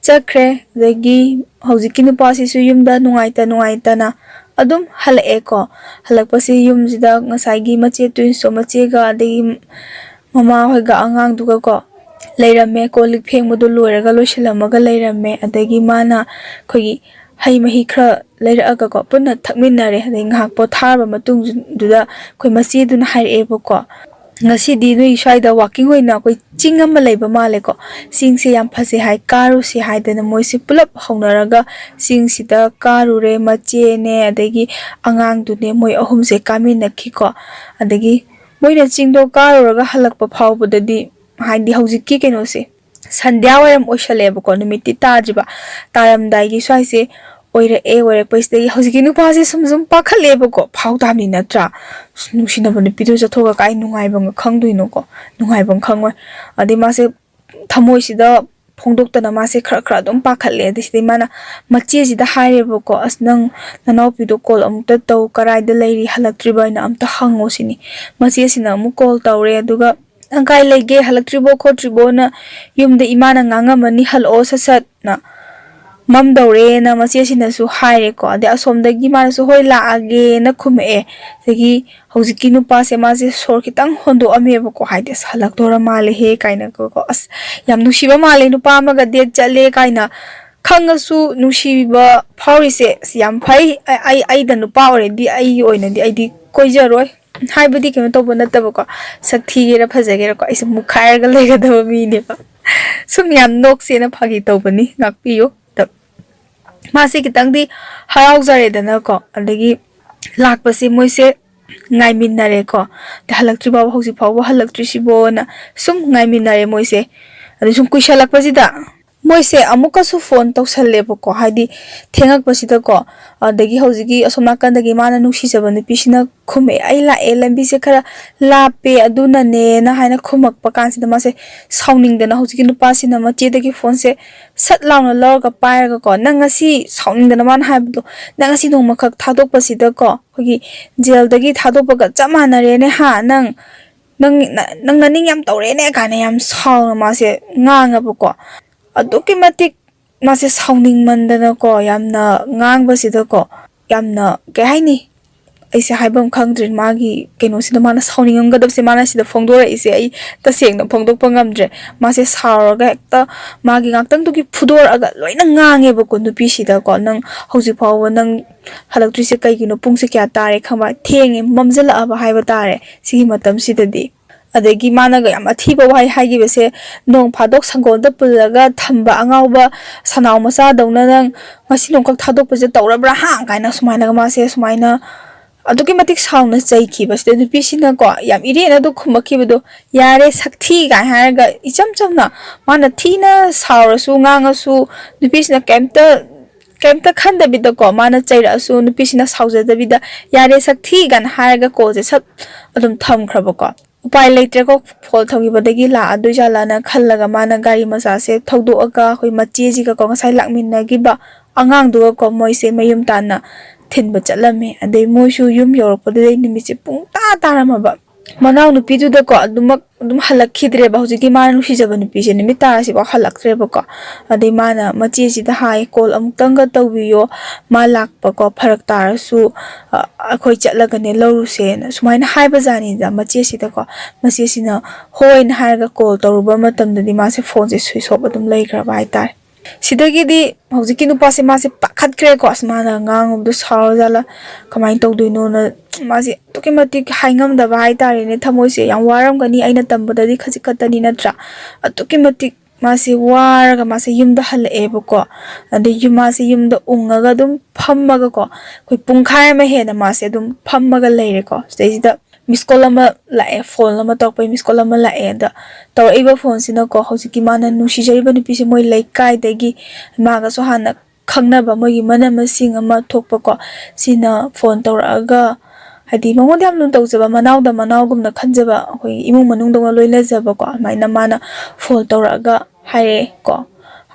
ꯆꯠꯈ꯭ꯔꯦ꯫ ꯑꯗꯒꯤ ꯍꯧꯖꯤꯛꯀꯤ ꯅꯨꯄꯥꯁꯤꯁꯨ ꯌꯨꯝꯗ ꯅꯨꯡꯉꯥꯏꯇ ꯅꯨꯡꯉꯥꯏꯇꯅ ꯑꯗꯨꯝ ꯍꯜꯂꯛꯑꯦꯀꯣ꯫ ꯍꯜꯂꯛꯄꯁꯤ ꯌꯨꯝꯁꯤꯗ ꯉꯁꯥꯏꯒꯤ ꯃꯆꯦ ꯇ꯭ꯋꯤꯟꯁꯇꯣ, ꯃꯆꯦꯒ ꯑꯗꯒꯤ ꯃꯃꯥ ꯍꯣꯏꯒ ꯑꯉꯥꯡꯗꯨꯒꯀꯣ ꯂꯩꯔꯝꯃꯦ꯫ ꯀꯣꯜ ꯂꯤꯛ ꯐꯦꯡꯕꯗꯣ ꯂꯣꯏꯔꯒ ꯂꯣꯏꯁꯤꯜꯂꯝꯃꯒ ꯂꯩꯔꯝꯃꯦ꯫ ꯑꯗꯒꯤ ꯃꯥꯅ ꯑꯩꯈꯣꯏꯒꯤ ꯍꯩ ꯃꯍꯤ ꯈꯔ ꯂꯩꯔꯛꯑꯒꯀꯣ, ꯄꯨꯟꯅ ꯊꯛꯃꯤꯟꯅꯔꯦ꯫ ꯑꯗꯩ ꯉꯥꯏꯍꯥꯛ ꯄꯣꯊꯥꯔꯕ ꯃꯇꯨꯡꯗꯨꯗ ꯑꯩꯈꯣꯏ ꯃꯆꯦꯗꯨꯅ ꯍꯥꯏꯔꯛꯑꯦꯕꯀꯣ, "ꯉꯁꯤꯗꯤ ꯅꯣꯏ ꯁ꯭ꯋꯥꯏꯗ ꯋꯥꯛꯀꯤꯡ ꯑꯣꯏꯅ ꯑꯩꯈꯣꯏ ꯆꯤꯡ ꯑꯃ ꯂꯩꯕ ꯃꯥꯜꯂꯦꯀꯣ, ꯆꯤꯡꯁꯦ ꯌꯥꯝ ꯐꯖꯩ ꯍꯥꯏ, ꯀꯥꯔꯨꯁꯦ" ꯍꯥꯏꯗꯅ ꯃꯣꯏꯁꯦ ꯄꯨꯂꯞ ꯍꯧꯅꯔꯒ ꯆꯤꯡꯁꯤꯗ ꯀꯥꯔꯨꯔꯦ꯫ ꯃꯆꯦꯅꯦ, ꯑꯗꯒꯤ ꯑꯉꯥꯡꯗꯨꯅꯦ, ꯃꯣꯏ ꯑꯍꯨꯝꯁꯦ ꯀꯥꯃꯤꯟꯅꯈꯤꯀꯣ꯫ ꯑꯗꯒꯤ ꯃꯣꯏꯅ ꯆꯤꯡꯗꯣ ꯀꯥꯔꯨꯔꯒ ꯍꯜꯂꯛꯄ ꯐꯥꯎꯕꯗꯗꯤ, ꯍꯥꯏꯗꯤ ꯍꯧꯖꯤꯛꯀꯤ ꯀꯩꯅꯣꯁꯦ, ꯁꯟꯙ꯭ꯌꯥ ꯋꯥꯏꯔꯝ ꯑꯣꯏꯁꯜꯂꯛꯑꯦꯕꯀꯣ, ꯅꯨꯃꯤꯠꯇꯤ ꯇꯥꯗ꯭ꯔꯤꯕ, ꯇꯥꯔꯝꯗꯥꯏꯒꯤ ꯁ꯭ꯋꯥꯏꯁꯦ ꯑꯣꯏꯔꯛꯑꯦ꯫ ꯑꯣꯏꯔꯛꯄꯁꯤꯗꯒꯤ ꯍꯧꯖꯤꯛꯀꯤ ꯅꯨꯄꯥꯁꯦ ꯁꯨꯝ ꯁꯨꯝ ꯄꯥꯈꯠꯂꯛꯑꯦꯕꯀꯣ, ꯐꯥꯎ ꯇꯥꯕꯅꯤ ꯅꯠꯇ꯭ꯔꯥ? ꯑꯁ, ꯅꯨꯡꯁꯤꯅꯕ ꯅꯨꯄꯤꯗꯨ ꯆꯠꯊꯣꯛꯑꯒ ꯀꯥꯏ ꯅꯨꯡꯉꯥꯏꯕ ꯈꯪꯗꯣꯏꯅꯣꯀꯣ, ꯅꯨꯡꯉꯥꯏꯕ ꯈꯪꯉꯣꯏ꯫ ꯑꯗꯩ ꯃꯥꯁꯦ ꯊꯃꯣꯏꯁꯤꯗ ꯐꯣꯡꯗꯣꯛꯇꯅ ꯃꯥꯁꯦ ꯈꯔ ꯈꯔ ꯑꯗꯨꯝ ꯄꯥꯈꯠꯂꯦ꯫ ꯑꯗꯩ ꯁꯤꯗꯩ ꯃꯥꯅ ꯃꯆꯦꯁꯤꯗ ꯍꯥꯏꯔꯦꯕꯀꯣ, "ꯑꯁ, ꯅꯪ ꯅꯅꯥꯎꯄꯤꯗꯣ ꯀꯣꯜ ꯑꯃꯨꯛꯇ ꯇꯧ, ꯀꯔꯥꯏꯗ ꯂꯩꯔꯤ, ꯍꯜꯂꯛꯇ꯭ꯔꯤꯕ ꯍꯥꯏꯅ ꯑꯝꯇ ꯍꯪꯉꯣ" ꯁꯤꯅꯤ꯫ ꯃꯆꯦꯁꯤꯅ ꯑꯃꯨꯛ ꯀꯣꯜ ꯇꯧꯔꯦ, ꯑꯗꯨꯒ "ꯅꯪ ꯀꯥꯏ ꯂꯩꯒꯦ, ꯍꯜꯂꯛꯇ꯭ꯔꯤꯕꯣ ꯈꯣꯠꯇ꯭ꯔꯤꯕꯣꯅ ꯌꯨꯝꯗ ꯏꯃꯥꯅ ꯉꯥꯡꯉꯝꯃꯅꯤ, ꯍꯜꯂꯛꯑꯣ ꯁꯠ ꯁꯠꯅ"꯫ ꯃꯝꯗꯧꯔꯦꯅ ꯃꯆꯦꯁꯤꯅꯁꯨ ꯍꯥꯏꯔꯦꯀꯣ꯫ ꯑꯗꯩ ꯑꯁꯣꯝꯗꯒꯤ ꯃꯥꯅꯁꯨ "ꯍꯣꯏ, ꯂꯥꯛꯑꯒꯦꯅ" ꯈꯨꯝꯃꯛꯑꯦ꯫ ꯑꯗꯒꯤ ꯍꯧꯖꯤꯛꯀꯤ ꯅꯨꯄꯥꯁꯦ ꯃꯥꯁꯦ ꯁꯣꯔ ꯈꯤꯇꯪ ꯍꯣꯟꯗꯣꯛꯑꯝꯃꯦꯕꯀꯣ, ꯍꯥꯏꯗꯤ "ꯑꯁ, ꯍꯜꯂꯛꯇꯣꯔ ꯃꯥꯜꯂꯦꯍꯦ" ꯀꯥꯏꯅꯀꯣ꯫ "ꯑꯁ, ꯌꯥꯝ ꯅꯨꯡꯁꯤꯕ ꯃꯥꯜꯂꯦ, ꯅꯨꯄꯥ ꯑꯃꯒ ꯗꯦꯠ ꯆꯠꯂꯦ" ꯀꯥꯏꯅ ꯈꯪꯉꯁꯨ ꯅꯨꯡꯁꯤꯕ ꯐꯥꯎꯔꯤꯁꯦ, ꯑꯁ, ꯌꯥꯝ ꯐꯩ꯫ ꯑꯩ, ꯑꯩ, ꯑꯩꯗ ꯅꯨꯄꯥ ꯑꯣꯏꯔꯗꯤ, ꯑꯩꯒꯤ ꯑꯣꯏꯅꯗꯤ ꯑꯩꯗꯤ ꯀꯣꯏꯖꯔꯣꯏ꯫ ꯍꯥꯏꯕꯗꯤ ꯀꯩꯅꯣ ꯇꯧꯕ ꯅꯠꯇꯕꯀꯣ, ꯁꯛ ꯊꯤꯒꯦꯔꯥ ꯐꯖꯒꯦꯔꯥꯀꯣ, ꯑꯩꯁꯦ ꯃꯨꯛꯈꯥꯏꯔꯒ ꯂꯩꯒꯗꯕ ꯃꯤꯅꯦꯕ꯫ ꯁꯨꯝ ꯌꯥꯝ ꯅꯣꯛꯁꯦꯅ ꯐꯥꯒꯤ ꯇꯧꯕꯅꯤ, ꯉꯥꯛꯄꯤꯌꯨ꯫ ꯑꯗ ꯃꯥꯁꯦ ꯈꯤꯇꯪꯗꯤ ꯍꯔꯥꯎꯖꯔꯦꯗꯅꯀꯣ, ꯑꯗꯒꯤ ꯂꯥꯛꯄꯁꯦ ꯃꯣꯏꯁꯦ ꯉꯥꯏꯃꯤꯟꯅꯔꯦꯀꯣ꯫ ꯑꯗ ꯍꯜꯂꯛꯇ꯭ꯔꯤ ꯐꯥꯎꯕ, ꯍꯧꯖꯤꯛ ꯐꯥꯎꯕ ꯍꯜꯂꯛꯇ꯭ꯔꯤꯁꯤꯕꯣꯅ ꯁꯨꯝ ꯉꯥꯏꯃꯤꯟꯅꯔꯦ ꯃꯣꯏꯁꯦ꯫ ꯑꯗꯩ ꯁꯨꯝ ꯀꯨꯏꯁꯜꯂꯛꯄꯁꯤꯗ ꯃꯣꯏꯁꯦ ꯑꯃꯨꯛꯀꯁꯨ ꯐꯣꯟ ꯇꯧꯁꯜꯂꯦꯕꯀꯣ, ꯍꯥꯏꯗꯤ ꯊꯦꯡꯉꯛꯄꯁꯤꯗꯀꯣ꯫ ꯑꯗꯒꯤ ꯍꯧꯖꯤꯛꯀꯤ ꯑꯁꯣꯝ ꯅꯥꯀꯟꯗꯒꯤ ꯃꯥꯅ ꯅꯨꯡꯁꯤꯖꯕ ꯅꯨꯄꯤꯁꯤꯅ ꯈꯨꯝꯃꯛꯑꯦ, "ꯑꯩ ꯂꯥꯛꯑꯦ, ꯂꯝꯕꯤꯁꯦ ꯈꯔ ꯂꯥꯞꯄꯦ, ꯑꯗꯨꯅꯅꯦꯅ" ꯍꯥꯏꯅ ꯈꯨꯝꯃꯛꯄ ꯀꯥꯟꯁꯤꯗ ꯃꯥꯁꯦ ꯁꯥꯎꯅꯤꯡꯗꯅ ꯍꯧꯖꯤꯛꯀꯤ ꯅꯨꯄꯥꯁꯤꯅ ꯃꯆꯦꯗꯒꯤ ꯐꯣꯟꯁꯦ ꯁꯠ ꯂꯥꯎꯅ ꯂꯧꯔꯒ ꯄꯥꯏꯔꯒꯀꯣ, "ꯅꯪ ꯉꯁꯤ ꯁꯥꯎꯅꯤꯡꯗꯅ" ꯃꯥꯅ ꯍꯥꯏꯕꯗꯣ, "ꯅꯪ ꯉꯁꯤ ꯅꯣꯡꯃꯈꯛ ꯊꯥꯗꯣꯛꯄꯁꯤꯗꯀꯣ, ꯑꯩꯈꯣꯏꯒꯤ ꯖꯦꯜꯗꯒꯤ ꯊꯥꯗꯣꯛꯄꯒ ꯆꯞ ꯃꯥꯟꯅꯔꯦꯅꯦ ꯍꯥ, ꯅꯪ, ꯅꯪ, ꯅ-, ꯅꯪ ꯅꯅꯤꯡ ꯌꯥꯝ ꯇꯧꯔꯦꯅꯦ" ꯀꯥꯏꯅ ꯌꯥꯝ ꯁꯥꯎꯅ ꯃꯥꯁꯦ ꯉꯥꯡꯉꯕꯀꯣ꯫ ꯑꯗꯨꯛꯀꯤ ꯃꯇꯤꯛ ꯃꯥꯁꯦ ꯁꯥꯎꯅꯤꯡꯃꯟꯗꯅꯀꯣ, ꯌꯥꯝꯅ ꯉꯥꯡꯕꯁꯤꯗꯀꯣ, ꯌꯥꯝꯅ, ꯀꯩ ꯍꯥꯏꯅꯤ, ꯑꯩꯁꯦ ꯍꯥꯏꯐꯝ ꯈꯪꯗ꯭ꯔꯦ꯫ ꯃꯥꯒꯤ ꯀꯩꯅꯣꯁꯤꯗ ꯃꯥꯅ ꯁꯥꯎꯅꯤꯡꯉꯝꯒꯗꯕꯁꯦ ꯃꯥꯅ ꯁꯤꯗ ꯐꯣꯡꯗꯣꯔꯛꯏꯁꯦ ꯑꯩ ꯇꯁꯦꯡꯅ ꯐꯣꯡꯗꯣꯛꯄ ꯉꯝꯗ꯭ꯔꯦ꯫ ꯃꯥꯁꯦ ꯁꯥꯎꯔꯒ ꯍꯦꯛꯇ ꯃꯥꯒꯤ ꯉꯥꯛꯇꯪꯗꯨꯒꯤ ꯐꯨꯗꯣꯔꯛꯑꯒ ꯂꯣꯏꯅ ꯉꯥꯡꯉꯦꯕꯀꯣ ꯅꯨꯄꯤꯁꯤꯗꯀꯣ, "ꯅꯪ ꯍꯧꯖꯤꯛ ꯐꯥꯎꯕ ꯅꯪ ꯍꯜꯂꯛꯇ꯭ꯔꯤꯁꯦ ꯀꯩꯒꯤꯅꯣ? ꯄꯨꯡꯁꯦ ꯀꯌꯥ ꯇꯥꯔꯦ ꯈꯪꯕ? ꯊꯦꯡꯉꯦ, ꯃꯝꯁꯤꯜꯂꯛꯑꯕ ꯍꯥꯏꯕ ꯇꯥꯔꯦ ꯁꯤꯒꯤ ꯃꯇꯝꯁꯤꯗꯗꯤ"꯫ ꯑꯗꯒꯤ ꯃꯥꯅꯒ ꯌꯥꯝ ꯑꯊꯤꯕ ꯋꯥꯍꯩ ꯍꯥꯏꯈꯤꯕꯁꯦ, "ꯅꯣꯡ ꯐꯥꯗꯣꯛ ꯁꯪꯒꯣꯝꯗ ꯄꯨꯜꯂꯒ ꯊꯝꯕ ꯑꯉꯥꯎꯕ ꯁꯅꯥꯎ ꯃꯆꯥꯗꯧꯅ ꯅꯪ ꯉꯁꯤ ꯅꯣꯡꯈꯛ ꯊꯥꯗꯣꯛꯄꯁꯦ ꯇꯧꯔꯕ꯭ꯔꯥ ꯍꯥ?" ꯀꯥꯏꯅ ꯁꯨꯃꯥꯏꯅꯒ ꯃꯥꯁꯦ ꯁꯨꯃꯥꯏꯅ ꯑꯗꯨꯛꯀꯤ ꯃꯇꯤꯛ ꯁꯥꯎꯅ ꯆꯩꯈꯤꯕꯁꯤꯗ ꯅꯨꯄꯤꯁꯤꯅꯀꯣ ꯌꯥꯝ ꯏꯔꯦꯅ ꯑꯗꯨ ꯈꯨꯝꯃꯛꯈꯤꯕꯗꯣ, "ꯌꯥꯔꯦ ꯁꯛꯊꯤ" ꯀꯥꯏꯅ ꯍꯥꯏꯔꯒ ꯏꯆꯝ ꯆꯝꯅ ꯃꯥꯅ ꯊꯤꯅ ꯁꯥꯎꯔꯁꯨ ꯉꯥꯡꯉꯁꯨ ꯅꯨꯄꯤꯁꯤꯅ ꯀꯩꯝꯇ ꯀꯩꯝꯇ ꯈꯟꯗꯕꯤꯗꯀꯣ, ꯃꯥꯅ ꯆꯩꯔꯛꯑꯁꯨ ꯅꯨꯄꯤꯁꯤꯅ ꯁꯥꯎꯖꯗꯕꯤꯗ "ꯌꯥꯔꯦ ꯁꯛꯊꯤ" ꯀꯥꯏꯅ ꯍꯥꯏꯔꯒ ꯀꯣꯜꯁꯦ ꯁꯠ ꯑꯗꯨꯝ ꯊꯝꯈ꯭ꯔꯕꯀꯣ꯫ ꯎꯄꯥꯏ ꯂꯩꯇ꯭ꯔꯦꯀꯣ, ꯐꯣꯟ ꯊꯝꯈꯤꯕꯗꯒꯤ ꯂꯥꯛꯑꯗꯣꯏꯖꯥꯠꯂꯥꯅ ꯈꯜꯂꯒ ꯃꯥꯅ ꯒꯥꯔꯤ ꯃꯆꯥꯁꯦ ꯊꯧꯗꯣꯛꯑꯒ ꯑꯩꯈꯣꯏ ꯃꯆꯦꯁꯤꯒꯀꯣ ꯉꯁꯥꯏ ꯂꯥꯛꯃꯤꯟꯅꯈꯤꯕ ꯑꯉꯥꯡꯗꯨꯒꯀꯣ ꯃꯣꯏꯁꯦ ꯃꯌꯨꯝ ꯇꯥꯟꯅ ꯊꯤꯟꯕ ꯆꯠꯂꯝꯃꯦ꯫ ꯑꯗꯩ ꯃꯣꯏꯁꯨ ꯌꯨꯝ ꯌꯧꯔꯛꯄꯗꯨꯗꯩ ꯅꯨꯃꯤꯠꯁꯦ ꯄꯨꯡ ꯇꯥ ꯇꯥꯔꯝꯃꯕ꯫ ꯃꯅꯥꯎ ꯅꯨꯄꯤꯗꯨꯗꯀꯣ ꯑꯗꯨꯃꯛ ꯑꯗꯨꯝ ꯍꯜꯂꯛꯈꯤꯗ꯭ꯔꯦꯕ꯫ ꯍꯧꯖꯤꯛꯀꯤ ꯃꯥꯅ ꯅꯨꯡꯁꯤꯖꯕ ꯅꯨꯄꯤꯁꯦ ꯅꯨꯃꯤꯠ ꯇꯥꯔꯁꯤꯐꯥꯎ ꯍꯜꯂꯛꯇ꯭ꯔꯦꯕꯀꯣ꯫ ꯑꯗꯩ ꯃꯥꯅ ꯃꯆꯦꯁꯤꯗ ꯍꯥꯏ, "ꯀꯣꯜ ꯑꯃꯨꯛꯇꯪꯒ ꯇꯧꯕꯤꯌꯣ, ꯃꯥ ꯂꯥꯛꯄꯀꯣ ꯐꯔꯛ ꯇꯥꯔꯁꯨ, ꯑ, ꯑꯩꯈꯣꯏ ꯆꯠꯂꯒꯅꯦ ꯂꯧꯔꯨꯁꯦꯅ" ꯁꯨꯃꯥꯏꯅ ꯍꯥꯏꯕꯖꯥꯠꯅꯤꯗ ꯃꯆꯦꯁꯤꯗꯀꯣ꯫ ꯃꯆꯦꯁꯤꯅ ꯍꯣꯏꯅ ꯍꯥꯏꯔꯒ ꯀꯣꯜ ꯇꯧꯔꯨꯕ ꯃꯇꯝꯗꯗꯤ ꯃꯥꯁꯦ ꯐꯣꯟꯁꯦ ꯁ꯭ꯋꯤꯆ ꯑꯣꯐ ꯑꯗꯨꯝ ꯂꯩꯈ꯭ꯔꯕ ꯍꯥꯏꯇꯥꯔꯦ꯫ ꯁꯤꯗꯒꯤꯗꯤ ꯍꯧꯖꯤꯛꯀꯤ ꯅꯨꯄꯥꯁꯦ ꯃꯥꯁꯦ ꯄꯥꯈꯠꯈ꯭ꯔꯦꯀꯣ꯫ ꯑꯁ, ꯃꯥꯅ ꯉꯥꯡꯉꯨꯕꯗꯣ ꯁꯥꯎꯔꯖꯥꯠꯂ, ꯀꯃꯥꯏꯅ ꯇꯧꯗꯣꯏꯅꯣꯅ ꯃꯥꯁꯦ ꯑꯗꯨꯛꯀꯤ ꯃꯇꯤꯛ ꯍꯥꯏꯉꯝꯗꯕ ꯍꯥꯏꯇꯥꯔꯦꯅꯦ꯫ ꯊꯃꯣꯏꯁꯦ ꯌꯥꯝ ꯋꯥꯔꯝꯒꯅꯤ, ꯑꯩꯅ ꯇꯝꯕꯗꯗꯤ ꯈꯖꯤꯛ ꯈꯛꯇꯅꯤ ꯅꯠꯇ꯭ꯔꯥ? ꯑꯗꯨꯛꯀꯤ ꯃꯇꯤꯛ ꯃꯥꯁꯦ ꯋꯥꯔꯒ ꯃꯥꯁꯦ ꯌꯨꯝꯗ ꯍꯜꯂꯛꯑꯦꯕꯀꯣ꯫ ꯑꯗꯩ ꯌꯨꯝ, ꯃꯥꯁꯦ ꯌꯨꯝꯗ ꯎꯪꯉꯒ ꯑꯗꯨꯝ ꯐꯝꯃꯒꯀꯣ, ꯑꯩꯈꯣꯏ ꯄꯨꯡꯈꯥꯏ ꯑꯃ ꯍꯦꯟꯅ ꯃꯥꯁꯦ ꯑꯗꯨꯝ ꯐꯝꯃꯒ ꯂꯩꯔꯦꯀꯣ꯫ ꯁꯤꯗꯩꯁꯤꯗ ꯃꯤꯁ ꯀꯣꯜ ꯑꯃ ꯂꯥꯛꯑꯦ, ꯐꯣꯟ ꯑꯃ ꯇꯧꯔꯛꯄꯩ ꯃꯤꯁ ꯀꯣꯜ ꯑꯃ ꯂꯥꯛꯑꯦ꯫ ꯑꯗ ꯇꯧꯔꯛꯏꯕ ꯐꯣꯟꯁꯤꯅꯀꯣ, ꯍꯧꯖꯤꯛꯀꯤ ꯃꯥꯅ ꯅꯨꯡꯁꯤꯖꯔꯤꯕ ꯅꯨꯄꯤꯁꯦ ꯃꯣꯏ ꯂꯩꯀꯥꯏꯗꯒꯤ ꯃꯥꯒꯁꯨ ꯍꯥꯟꯅ ꯈꯪꯅꯕ ꯃꯣꯏꯒꯤ ꯃꯅꯝ ꯃꯁꯤꯡ ꯑꯃ ꯊꯣꯛꯄꯀꯣ, ꯁꯤꯅ ꯐꯣꯟ ꯇꯧꯔꯛꯑꯒ, ꯍꯥꯏꯗꯤ ꯃꯉꯣꯟꯗ ꯌꯥꯝ ꯂꯨꯅ ꯇꯧꯖꯕ, ꯃꯅꯥꯎꯗ ꯃꯅꯥꯎꯒꯨꯝꯅ ꯈꯟꯖꯕ, ꯑꯩꯈꯣꯏꯒꯤ ꯏꯃꯨꯡ ꯃꯅꯨꯡꯗꯧꯅ ꯂꯣꯏꯅꯖꯕꯀꯣ, ꯑꯗꯨꯃꯥꯏꯅ ꯃꯥꯅ ꯐꯣꯟ ꯇꯧꯔꯛꯑꯒ ꯍꯥꯏꯔꯛꯑꯦꯀꯣ꯫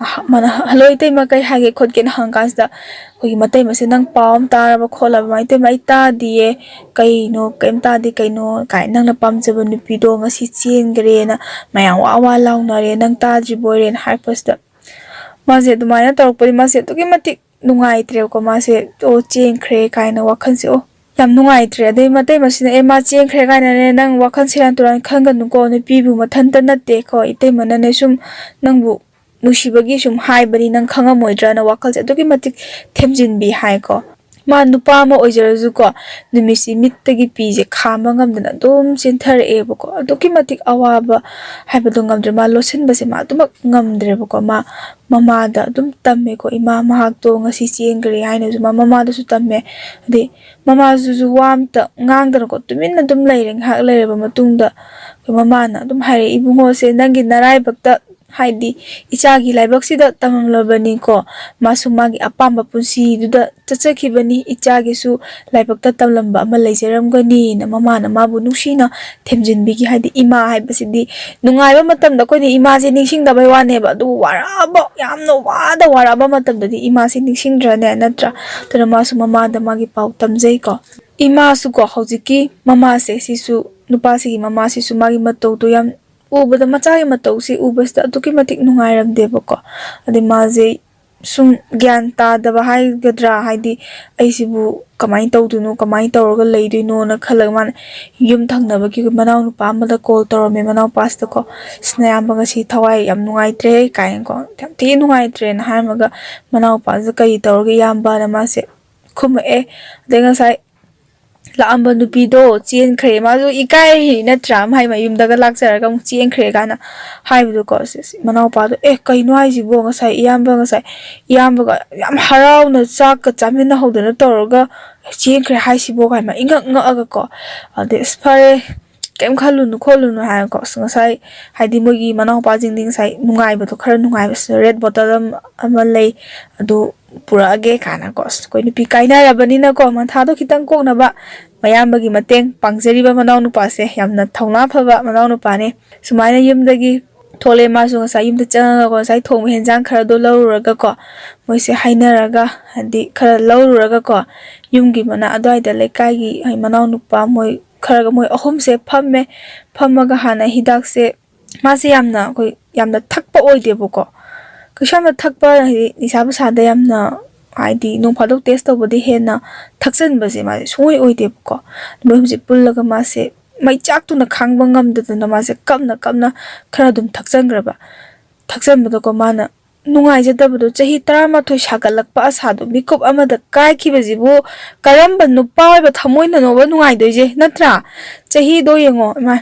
ꯑꯍ-, ꯃꯥꯅ, "ꯍꯜꯂꯣ ꯏꯇꯩꯃ, ꯀꯩ ꯍꯥꯏꯒꯦ ꯈꯣꯠꯀꯦꯅ?" ꯍꯪꯉꯀꯥꯟꯁꯤꯗ ꯑꯩꯈꯣꯏꯒꯤ ꯃꯇꯩꯃꯁꯦ, "ꯅꯪ ꯄꯥꯎ ꯑꯃ ꯇꯥꯔꯕ ꯈꯣꯠꯂꯕ?" "ꯏꯃꯥ ꯏꯇꯩꯃ, ꯑꯩ ꯇꯥꯗꯤꯌꯦ, ꯀꯩꯅꯣ, ꯀꯩꯝ ꯇꯥꯗꯦ, ꯀꯩꯅꯣ ꯀꯥꯏ, ꯅꯪꯅ ꯄꯥꯝꯖꯕ ꯅꯨꯄꯤꯗꯣ ꯉꯁꯤ ꯆꯦꯟꯈ꯭ꯔꯦꯅ ꯃꯌꯥꯝ ꯋꯥ ꯋꯥ ꯂꯥꯎꯅꯔꯦ, ꯅꯪ ꯇꯥꯗ꯭ꯔꯤꯕꯣꯏꯔꯦꯅ" ꯍꯥꯏꯔꯛꯄꯁꯤꯗ ꯃꯥꯁꯦ ꯑꯗꯨꯃꯥꯏꯅ ꯇꯧꯔꯛꯄꯗꯤ ꯃꯥꯁꯦ ꯑꯗꯨꯛꯀꯤ ꯃꯇꯤꯛ ꯅꯨꯡꯉꯥꯏꯇ꯭ꯔꯦꯕꯀꯣ꯫ ꯃꯥꯁꯦ, "ꯑꯣ, ꯆꯦꯟꯈ꯭ꯔꯦ" ꯀꯥꯏꯅ ꯋꯥꯈꯜꯁꯦ, "ꯑꯣ, ꯌꯥꯝ ꯅꯨꯡꯉꯥꯏꯇ꯭ꯔꯦ꯫ ꯑꯗꯩ ꯃꯇꯩꯃꯁꯤꯅ, "ꯑꯦ, ꯃꯥ ꯆꯦꯟꯈ꯭ꯔꯦ ꯀꯥꯏꯅꯅꯦ ꯅꯪ ꯋꯥꯈꯜ ꯁꯦꯔꯥꯟ ꯇꯨꯔꯥꯟ ꯈꯟꯒꯅꯨꯀꯣ, ꯅꯨꯄꯤꯕꯨ ꯃꯊꯟꯇ ꯅꯠꯇꯦꯀꯣ, ꯏꯇꯩꯃꯅꯅꯦ ꯁꯨꯝ ꯅꯪꯕꯨ ꯅꯨꯡꯁꯤꯕꯒꯤ ꯁꯨꯝ ꯍꯥꯏꯕꯅꯤ, ꯅꯪ ꯈꯪꯉꯝꯃꯣꯏꯗ꯭ꯔꯅ ꯋꯥꯈꯜꯁꯦ ꯑꯗꯨꯛꯀꯤ ꯃꯇꯤꯛ ꯊꯦꯝꯖꯤꯟꯕꯤ" ꯍꯥꯏꯀꯣ꯫ ꯃꯥ ꯅꯨꯄꯥ ꯑꯃ ꯑꯣꯏꯖꯔꯁꯨꯀꯣ, ꯅꯨꯃꯤꯠꯁꯤ ꯃꯤꯠꯇꯒꯤ ꯄꯤꯁꯦ ꯈꯥꯝꯕ ꯉꯝꯗꯅ ꯑꯗꯨꯝ ꯆꯦꯟꯊꯔꯛꯑꯦꯕꯀꯣ꯫ ꯑꯗꯨꯛꯀꯤ ꯃꯇꯤꯛ ꯑꯋꯥꯕ ꯍꯥꯏꯕꯗꯣ ꯉꯝꯗ꯭ꯔꯦ꯫ ꯃꯥ ꯂꯣꯠꯁꯤꯟꯕꯁꯦ ꯃꯥ ꯑꯗꯨꯃꯛ ꯉꯝꯗ꯭ꯔꯦꯕꯀꯣ꯫ ꯃꯥ ꯃꯃꯥꯗ ꯑꯗꯨꯝ ꯇꯝꯃꯦꯀꯣ, "ꯏꯃꯥ, ꯃꯍꯥꯛꯇꯣ ꯉꯁꯤ ꯆꯦꯟꯈ꯭ꯔꯦ" ꯍꯥꯏꯅꯁꯨ ꯃꯥ ꯃꯃꯥꯗꯁꯨ ꯇꯝꯃꯦ꯫ ꯑꯗꯩ ꯃꯃꯥꯁꯤꯁꯨ ꯋꯥ ꯑꯝꯇ ꯉꯥꯡꯗꯅꯀꯣ, ꯇꯨꯃꯤꯟꯅ ꯑꯗꯨꯝ ꯂꯩꯔꯦ꯫ ꯉꯥꯏꯍꯥꯛ ꯂꯩꯔꯕ ꯃꯇꯨꯡꯗ ꯑꯩꯈꯣꯏ ꯃꯃꯥꯅ ꯑꯗꯨꯝ ꯍꯥꯏꯔꯛꯑꯦ, "ꯏꯕꯨꯡꯉꯣꯁꯦ ꯅꯪꯒꯤ ꯅꯔꯥꯏꯕꯛꯇ, ꯍꯥꯏꯗꯤ ꯏꯆꯥꯒꯤ ꯂꯥꯏꯕꯛꯁꯤꯗ ꯇꯝꯂꯝꯂꯕꯅꯤꯀꯣ, ꯃꯥꯁꯨ ꯃꯥꯒꯤ ꯑꯄꯥꯝꯕ ꯄꯨꯟꯁꯤꯗꯨꯗ ꯆꯠꯆꯈꯤꯕꯅꯤ, ꯏꯆꯥꯒꯤꯁꯨ ꯂꯥꯏꯕꯛꯇ ꯇꯝꯂꯝꯕ ꯑꯃ ꯂꯩꯖꯔꯝꯒꯅꯤꯅ" ꯃꯃꯥꯅ ꯃꯥꯕꯨ ꯅꯨꯡꯁꯤꯅ ꯊꯦꯝꯖꯤꯟꯕꯤꯈꯤ꯫ ꯍꯥꯏꯗꯤ ꯏꯃꯥ ꯍꯥꯏꯕꯁꯤꯗꯤ ꯅꯨꯡꯉꯥꯏꯕ ꯃꯇꯝꯗ ꯑꯩꯈꯣꯏꯅ ꯏꯃꯥꯁꯦ ꯅꯤꯡꯁꯤꯡꯗꯕꯩ ꯋꯥꯅꯦꯕ, ꯑꯗꯨꯕꯨ ꯋꯥꯔꯛꯑꯕ, ꯌꯥꯝꯅ ꯋꯥꯗ ꯋꯥꯔꯛꯑꯕ ꯃꯇꯝꯗꯗꯤ ꯏꯃꯥꯁꯦ ꯅꯤꯡꯁꯤꯡꯗ꯭ꯔꯅꯦ, ꯅꯠꯇ꯭ꯔꯥ? ꯑꯗꯨꯅ ꯃꯥꯁꯨ ꯃꯃꯥꯗ ꯃꯥꯒꯤ ꯄꯥꯎ ꯇꯝꯖꯩꯀꯣ꯫ ꯏꯃꯥꯁꯨꯀꯣ, ꯍꯧꯖꯤꯛꯀꯤ ꯃꯃꯥꯁꯦ ꯁꯤꯁꯨ, ꯅꯨꯄꯥꯁꯤꯒꯤ ꯃꯃꯥꯁꯤꯁꯨ ꯃꯥꯒꯤ ꯃꯇꯧꯗꯣ ꯌꯥꯝ ꯎꯕꯗ, ꯃꯆꯥꯒꯤ ꯃꯇꯧꯁꯤ ꯎꯕꯁꯤꯗ ꯑꯗꯨꯛꯀꯤ ꯃꯇꯤꯛ ꯅꯨꯡꯉꯥꯏꯔꯝꯗꯦꯕꯀꯣ꯫ ꯑꯗꯩ ꯃꯥꯁꯦ ꯁꯨꯝ ꯒ꯭ꯌꯥꯟ ꯇꯥꯗꯕ ꯍꯥꯏꯒꯗ꯭ꯔꯥ, ꯍꯥꯏꯗꯤ ꯑꯩꯁꯤꯕꯨ ꯀꯃꯥꯏꯅ ꯇꯧꯗꯣꯏꯅꯣ, ꯀꯃꯥꯏꯅ ꯇꯧꯔꯒ ꯂꯩꯗꯣꯏꯅꯣꯅ ꯈꯜꯂꯒ ꯃꯥꯅ ꯌꯨꯝ ꯊꯪꯅꯕꯒꯤ ꯃꯅꯥꯎꯅꯨꯄꯥ ꯑꯃꯗ ꯀꯣꯜ ꯇꯧꯔꯝꯃꯦ, ꯃꯅꯥꯎꯄꯥꯁꯤꯗꯀꯣ꯫ "ꯑꯁ, ꯅꯌꯥꯝꯕ ꯉꯁꯤ ꯊꯋꯥꯏ ꯌꯥꯝ ꯅꯨꯡꯉꯥꯏꯇ꯭ꯔꯦ" ꯀꯥꯏꯅꯀꯣ, ꯌꯥꯝ ꯊꯤꯅ ꯅꯨꯡꯉꯥꯏꯇ꯭ꯔꯦꯅ ꯍꯥꯏꯔꯝꯃꯒ, ꯃꯅꯥꯎꯄꯥꯁꯤꯗ "ꯀꯔꯤ ꯇꯧꯔꯒꯦ ꯏꯌꯥꯝꯕꯅ?" ꯃꯥꯁꯦ ꯈꯨꯝꯃꯛꯑꯦ꯫ ꯑꯗꯩ ꯉꯁꯥꯏ ꯂꯥꯛꯑꯝꯕ ꯅꯨꯄꯤꯗꯣ ꯆꯦꯟꯈ꯭ꯔꯦ꯫ ꯃꯥꯁꯨ ꯏꯀꯥꯏ ꯅꯠꯇ꯭ꯔꯥ? ꯃꯥꯏ ꯃꯌꯨꯝꯗꯒ ꯂꯥꯛꯆꯔꯒ ꯑꯃꯨꯛ ꯆꯦꯟꯈ꯭ꯔꯦ ꯀꯥꯏꯅ ꯍꯥꯏꯕꯗꯣꯀꯣ꯫ ꯁꯤ, ꯁꯤ, ꯃꯅꯥꯎꯄꯥꯗꯣ, "ꯑꯦ, ꯀꯩꯅꯣ ꯍꯥꯏꯁꯤꯕꯣ? ꯉꯁꯥꯏ ꯏꯌꯥꯝꯕ, ꯉꯁꯥꯏ ꯏꯌꯥꯝꯕꯒ ꯌꯥꯝ ꯍꯔꯥꯎꯅ ꯆꯥꯛꯀ ꯆꯥꯃꯤꯟꯅꯍꯧꯗꯅ ꯇꯧꯔꯒ ꯆꯦꯟꯈ꯭ꯔꯦ ꯍꯥꯏꯁꯤꯕꯣ?" ꯀꯥꯏꯅ ꯏꯉꯛ ꯉꯛꯑꯒꯀꯣ꯫ ꯑꯗꯩ, "ꯑꯁ, ꯐꯔꯦ, ꯀꯩꯝ ꯈꯜꯂꯨꯅꯨ ꯈꯣꯠꯂꯨꯅꯨ" ꯍꯥꯏꯔꯀꯣ꯫ ꯑꯁ, ꯉꯁꯥꯏ, ꯍꯥꯏꯗꯤ ꯃꯣꯏꯒꯤ ꯃꯅꯥꯎꯄꯥꯁꯤꯡꯗꯤ ꯉꯁꯥꯏ ꯅꯨꯡꯉꯥꯏꯕꯗꯣ, ꯈꯔ ꯅꯨꯡꯉꯥꯏꯕꯁꯤꯅ ꯔꯦꯗ ꯕꯣꯇꯜ ꯑꯃ, ꯑꯃ ꯂꯩ, ꯑꯗꯨ ꯄꯨꯔꯛꯑꯒꯦ ꯀꯥꯏꯅꯀꯣ꯫ ꯑꯁ, ꯑꯩꯈꯣꯏ ꯅꯨꯄꯤ ꯀꯥꯏꯅꯔꯕꯅꯤꯅꯀꯣ, ꯃꯊꯥꯗꯣ ꯈꯤꯇꯪ ꯀꯣꯛꯅꯕ ꯃꯌꯥꯝꯕꯒꯤ ꯃꯇꯦꯡ ꯄꯥꯡꯖꯔꯤꯕ ꯃꯅꯥꯎꯅꯨꯄꯥꯁꯦ ꯌꯥꯝꯅ ꯊꯧꯅꯥ ꯐꯕ ꯃꯅꯥꯎꯅꯨꯄꯥꯅꯦ꯫ ꯁꯨꯃꯥꯏꯅ ꯌꯨꯝꯗꯒꯤ ꯊꯣꯛꯂꯛꯑꯦ꯫ ꯃꯥꯁꯨ ꯉꯁꯥꯏ ꯌꯨꯝꯗ ꯆꯪꯉꯒꯀꯣ, ꯉꯁꯥꯏ ꯊꯣꯡꯕ ꯍꯦꯟꯖꯥꯡ ꯈꯔꯗꯣ ꯂꯧꯔꯨꯔꯒꯀꯣ, ꯃꯣꯏꯁꯦ ꯍꯥꯏꯅꯔꯒ, ꯍꯥꯏꯗꯤ ꯈꯔ ꯂꯧꯔꯨꯔꯒꯀꯣ, ꯌꯨꯝꯒꯤ ꯃꯅꯥꯛ ꯑꯗꯨꯋꯥꯏꯗ ꯂꯩꯀꯥꯏꯒꯤ, ꯍꯥꯏ, ꯃꯅꯥꯎꯅꯨꯄꯥ ꯃꯣꯏ ꯈꯔꯒ, ꯃꯣꯏ ꯑꯍꯨꯝꯁꯦ ꯐꯝꯃꯦ꯫ ꯐꯝꯃꯒ ꯍꯥꯟꯅ ꯍꯤꯗꯥꯛꯁꯦ, ꯃꯥꯁꯦ ꯌꯥꯝꯅ, ꯑꯩꯈꯣꯏ ꯌꯥꯝꯅ ꯊꯛꯄ ꯑꯣꯏꯗꯦꯕꯀꯣ, ꯀꯩꯁꯨ ꯌꯥꯝꯅ ꯊꯛꯄ, ꯍꯥꯏꯗꯤ ꯅꯤꯁꯥ ꯄꯁꯥꯗ ꯌꯥꯝꯅ ꯍꯥꯏꯗꯤ ꯅꯣꯡ ꯐꯥꯗꯣꯛ ꯇꯦꯁ ꯇꯧꯕꯗꯤ ꯍꯦꯟꯅ ꯊꯛꯆꯟꯕꯁꯦ ꯃꯥꯁꯦ ꯁꯨꯡꯑꯣꯏ ꯑꯣꯏꯗꯦꯕꯀꯣ꯫ ꯃꯣꯏ ꯍꯧꯖꯤꯛ ꯄꯨꯜꯂꯒ ꯃꯥꯁꯦ ꯃꯩ ꯆꯥꯛꯇꯨꯅ ꯈꯥꯡꯕ ꯉꯝꯗꯗꯅ ꯃꯥꯁꯦ ꯀꯞꯅ ꯀꯞꯅ ꯈꯔ ꯑꯗꯨꯝ ꯊꯛꯆꯟꯈ꯭ꯔꯕ꯫ ꯊꯛꯆꯟꯕꯗꯀꯣ ꯃꯥꯅ ꯅꯨꯡꯉꯥꯏꯖꯗꯕꯗꯣ, ꯆꯍꯤ ꯇꯔꯥꯃꯥꯊꯣꯏ ꯁꯥꯒꯠꯂꯛꯄ ꯑꯁꯥꯗꯣ ꯃꯤꯀꯨꯞ ꯑꯃꯗ ꯀꯥꯏꯈꯤꯕꯁꯤꯕꯨ ꯀꯔꯝꯕ ꯅꯨꯄꯥ ꯑꯣꯏꯕ ꯊꯃꯣꯏꯅꯅꯣꯕ ꯅꯨꯡꯉꯥꯏꯗꯣꯏꯁꯦ, ꯅꯠꯇ꯭ꯔꯥ? ꯆꯍꯤꯗꯣ ꯌꯦꯡꯉꯣ, ꯏꯃꯥ,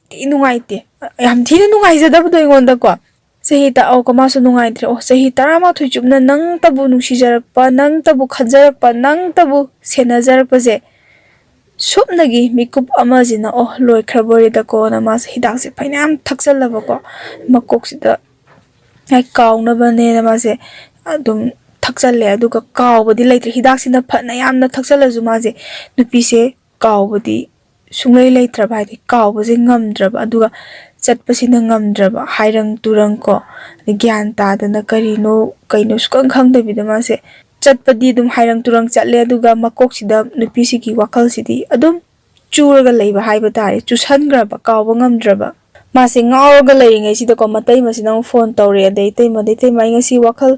ꯊꯤ ꯅꯨꯡꯉꯥꯏꯇꯦ, ꯌꯥꯝ ꯊꯤꯅ ꯅꯨꯡꯉꯥꯏꯖꯗꯕꯗꯣ ꯑꯩꯉꯣꯟꯗꯀꯣ꯫ ꯆꯍꯤ ꯇ-, ꯑꯣ, ꯀꯣ, ꯃꯥꯁꯨ ꯅꯨꯡꯉꯥꯏꯇ꯭ꯔꯦ꯫ ꯑꯣ, ꯆꯍꯤ ꯇꯔꯥꯃꯥꯊꯣꯏ ꯆꯨꯞꯅ ꯅꯪꯇꯕꯨ ꯅꯨꯡꯁꯤꯖꯔꯛꯄ, ꯅꯪꯇꯕꯨ ꯈꯟꯖꯔꯛꯄ, ꯅꯪꯇꯕꯨ ꯁꯦꯟꯅꯖꯔꯛꯄꯁꯦ ꯁꯨꯞꯅꯒꯤ ꯃꯤꯀꯨꯞ ꯑꯃꯁꯤꯅ, ꯑꯣ, ꯂꯣꯏꯈ꯭ꯔꯕꯣꯏꯔꯦꯗꯀꯣꯅ ꯃꯥꯁꯦ ꯍꯤꯗꯥꯛꯁꯦ ꯐꯅꯌꯥꯝ ꯊꯛꯆꯜꯂꯕꯀꯣ꯫ ꯃꯀꯣꯛꯁꯤꯗ ꯍꯦꯛ ꯀꯥꯎꯅꯕꯅꯦꯅ ꯃꯥꯁꯦ ꯑꯗꯨꯝ ꯊꯛꯆꯜꯂꯦ꯫ ꯑꯗꯨꯒ ꯀꯥꯎꯕꯗꯤ ꯂꯩꯇ꯭ꯔꯦ꯫ ꯍꯤꯗꯥꯛꯁꯤꯅ ꯐꯅ ꯌꯥꯝꯅ ꯊꯛꯆꯜꯂꯁꯨ ꯃꯥꯁꯦ, ꯅꯨꯄꯤꯁꯦ ꯀꯥꯎꯕꯗꯤ ꯁꯨꯡꯂꯩ ꯂꯩꯇ꯭ꯔꯕ, ꯍꯥꯏꯗꯤ ꯀꯥꯎꯕꯁꯦ ꯉꯝꯗ꯭ꯔꯕ, ꯑꯗꯨꯒ ꯆꯠꯄꯁꯤꯅ ꯉꯝꯗ꯭ꯔꯕ, ꯍꯥꯏꯔꯪ ꯇꯨꯔꯪ ꯀꯣ, ꯑꯗꯩ ꯒ꯭ꯌꯥꯟ ꯇꯥꯗꯅ ꯀꯔꯤꯅꯣ ꯀꯩꯅꯣ ꯁꯨꯈꯪ ꯈꯪꯗꯕꯤꯗ ꯃꯥꯁꯦ ꯆꯠꯄꯗꯤ ꯑꯗꯨꯝ ꯍꯥꯏꯔꯪ ꯇꯨꯔꯪ ꯆꯠꯂꯦ, ꯑꯗꯨꯒ ꯃꯀꯣꯛꯁꯤꯗ ꯅꯨꯄꯤꯁꯤꯒꯤ ꯋꯥꯈꯜꯁꯤꯗꯤ ꯑꯗꯨꯝ ꯆꯨꯔꯒ ꯂꯩꯕ ꯍꯥꯏꯕ ꯇꯥꯔꯦ, ꯆꯨꯁꯟꯈ꯭ꯔꯕ, ꯀꯥꯎꯕ ꯉꯝꯗ꯭ꯔꯕ꯫ ꯃꯥꯁꯦ ꯉꯥꯎꯔꯒ ꯂꯩꯔꯤꯉꯩꯁꯤꯗꯀꯣ, ꯃꯇꯩꯃꯁꯤꯅ ꯑꯃꯨꯛ ꯐꯣꯟ ꯇꯧꯔꯛꯑꯦ꯫ ꯑꯗꯩ ꯏꯇꯩꯃꯗ, "ꯏꯇꯩꯃ, ꯑꯩ ꯉꯁꯤ ꯋꯥꯈꯜ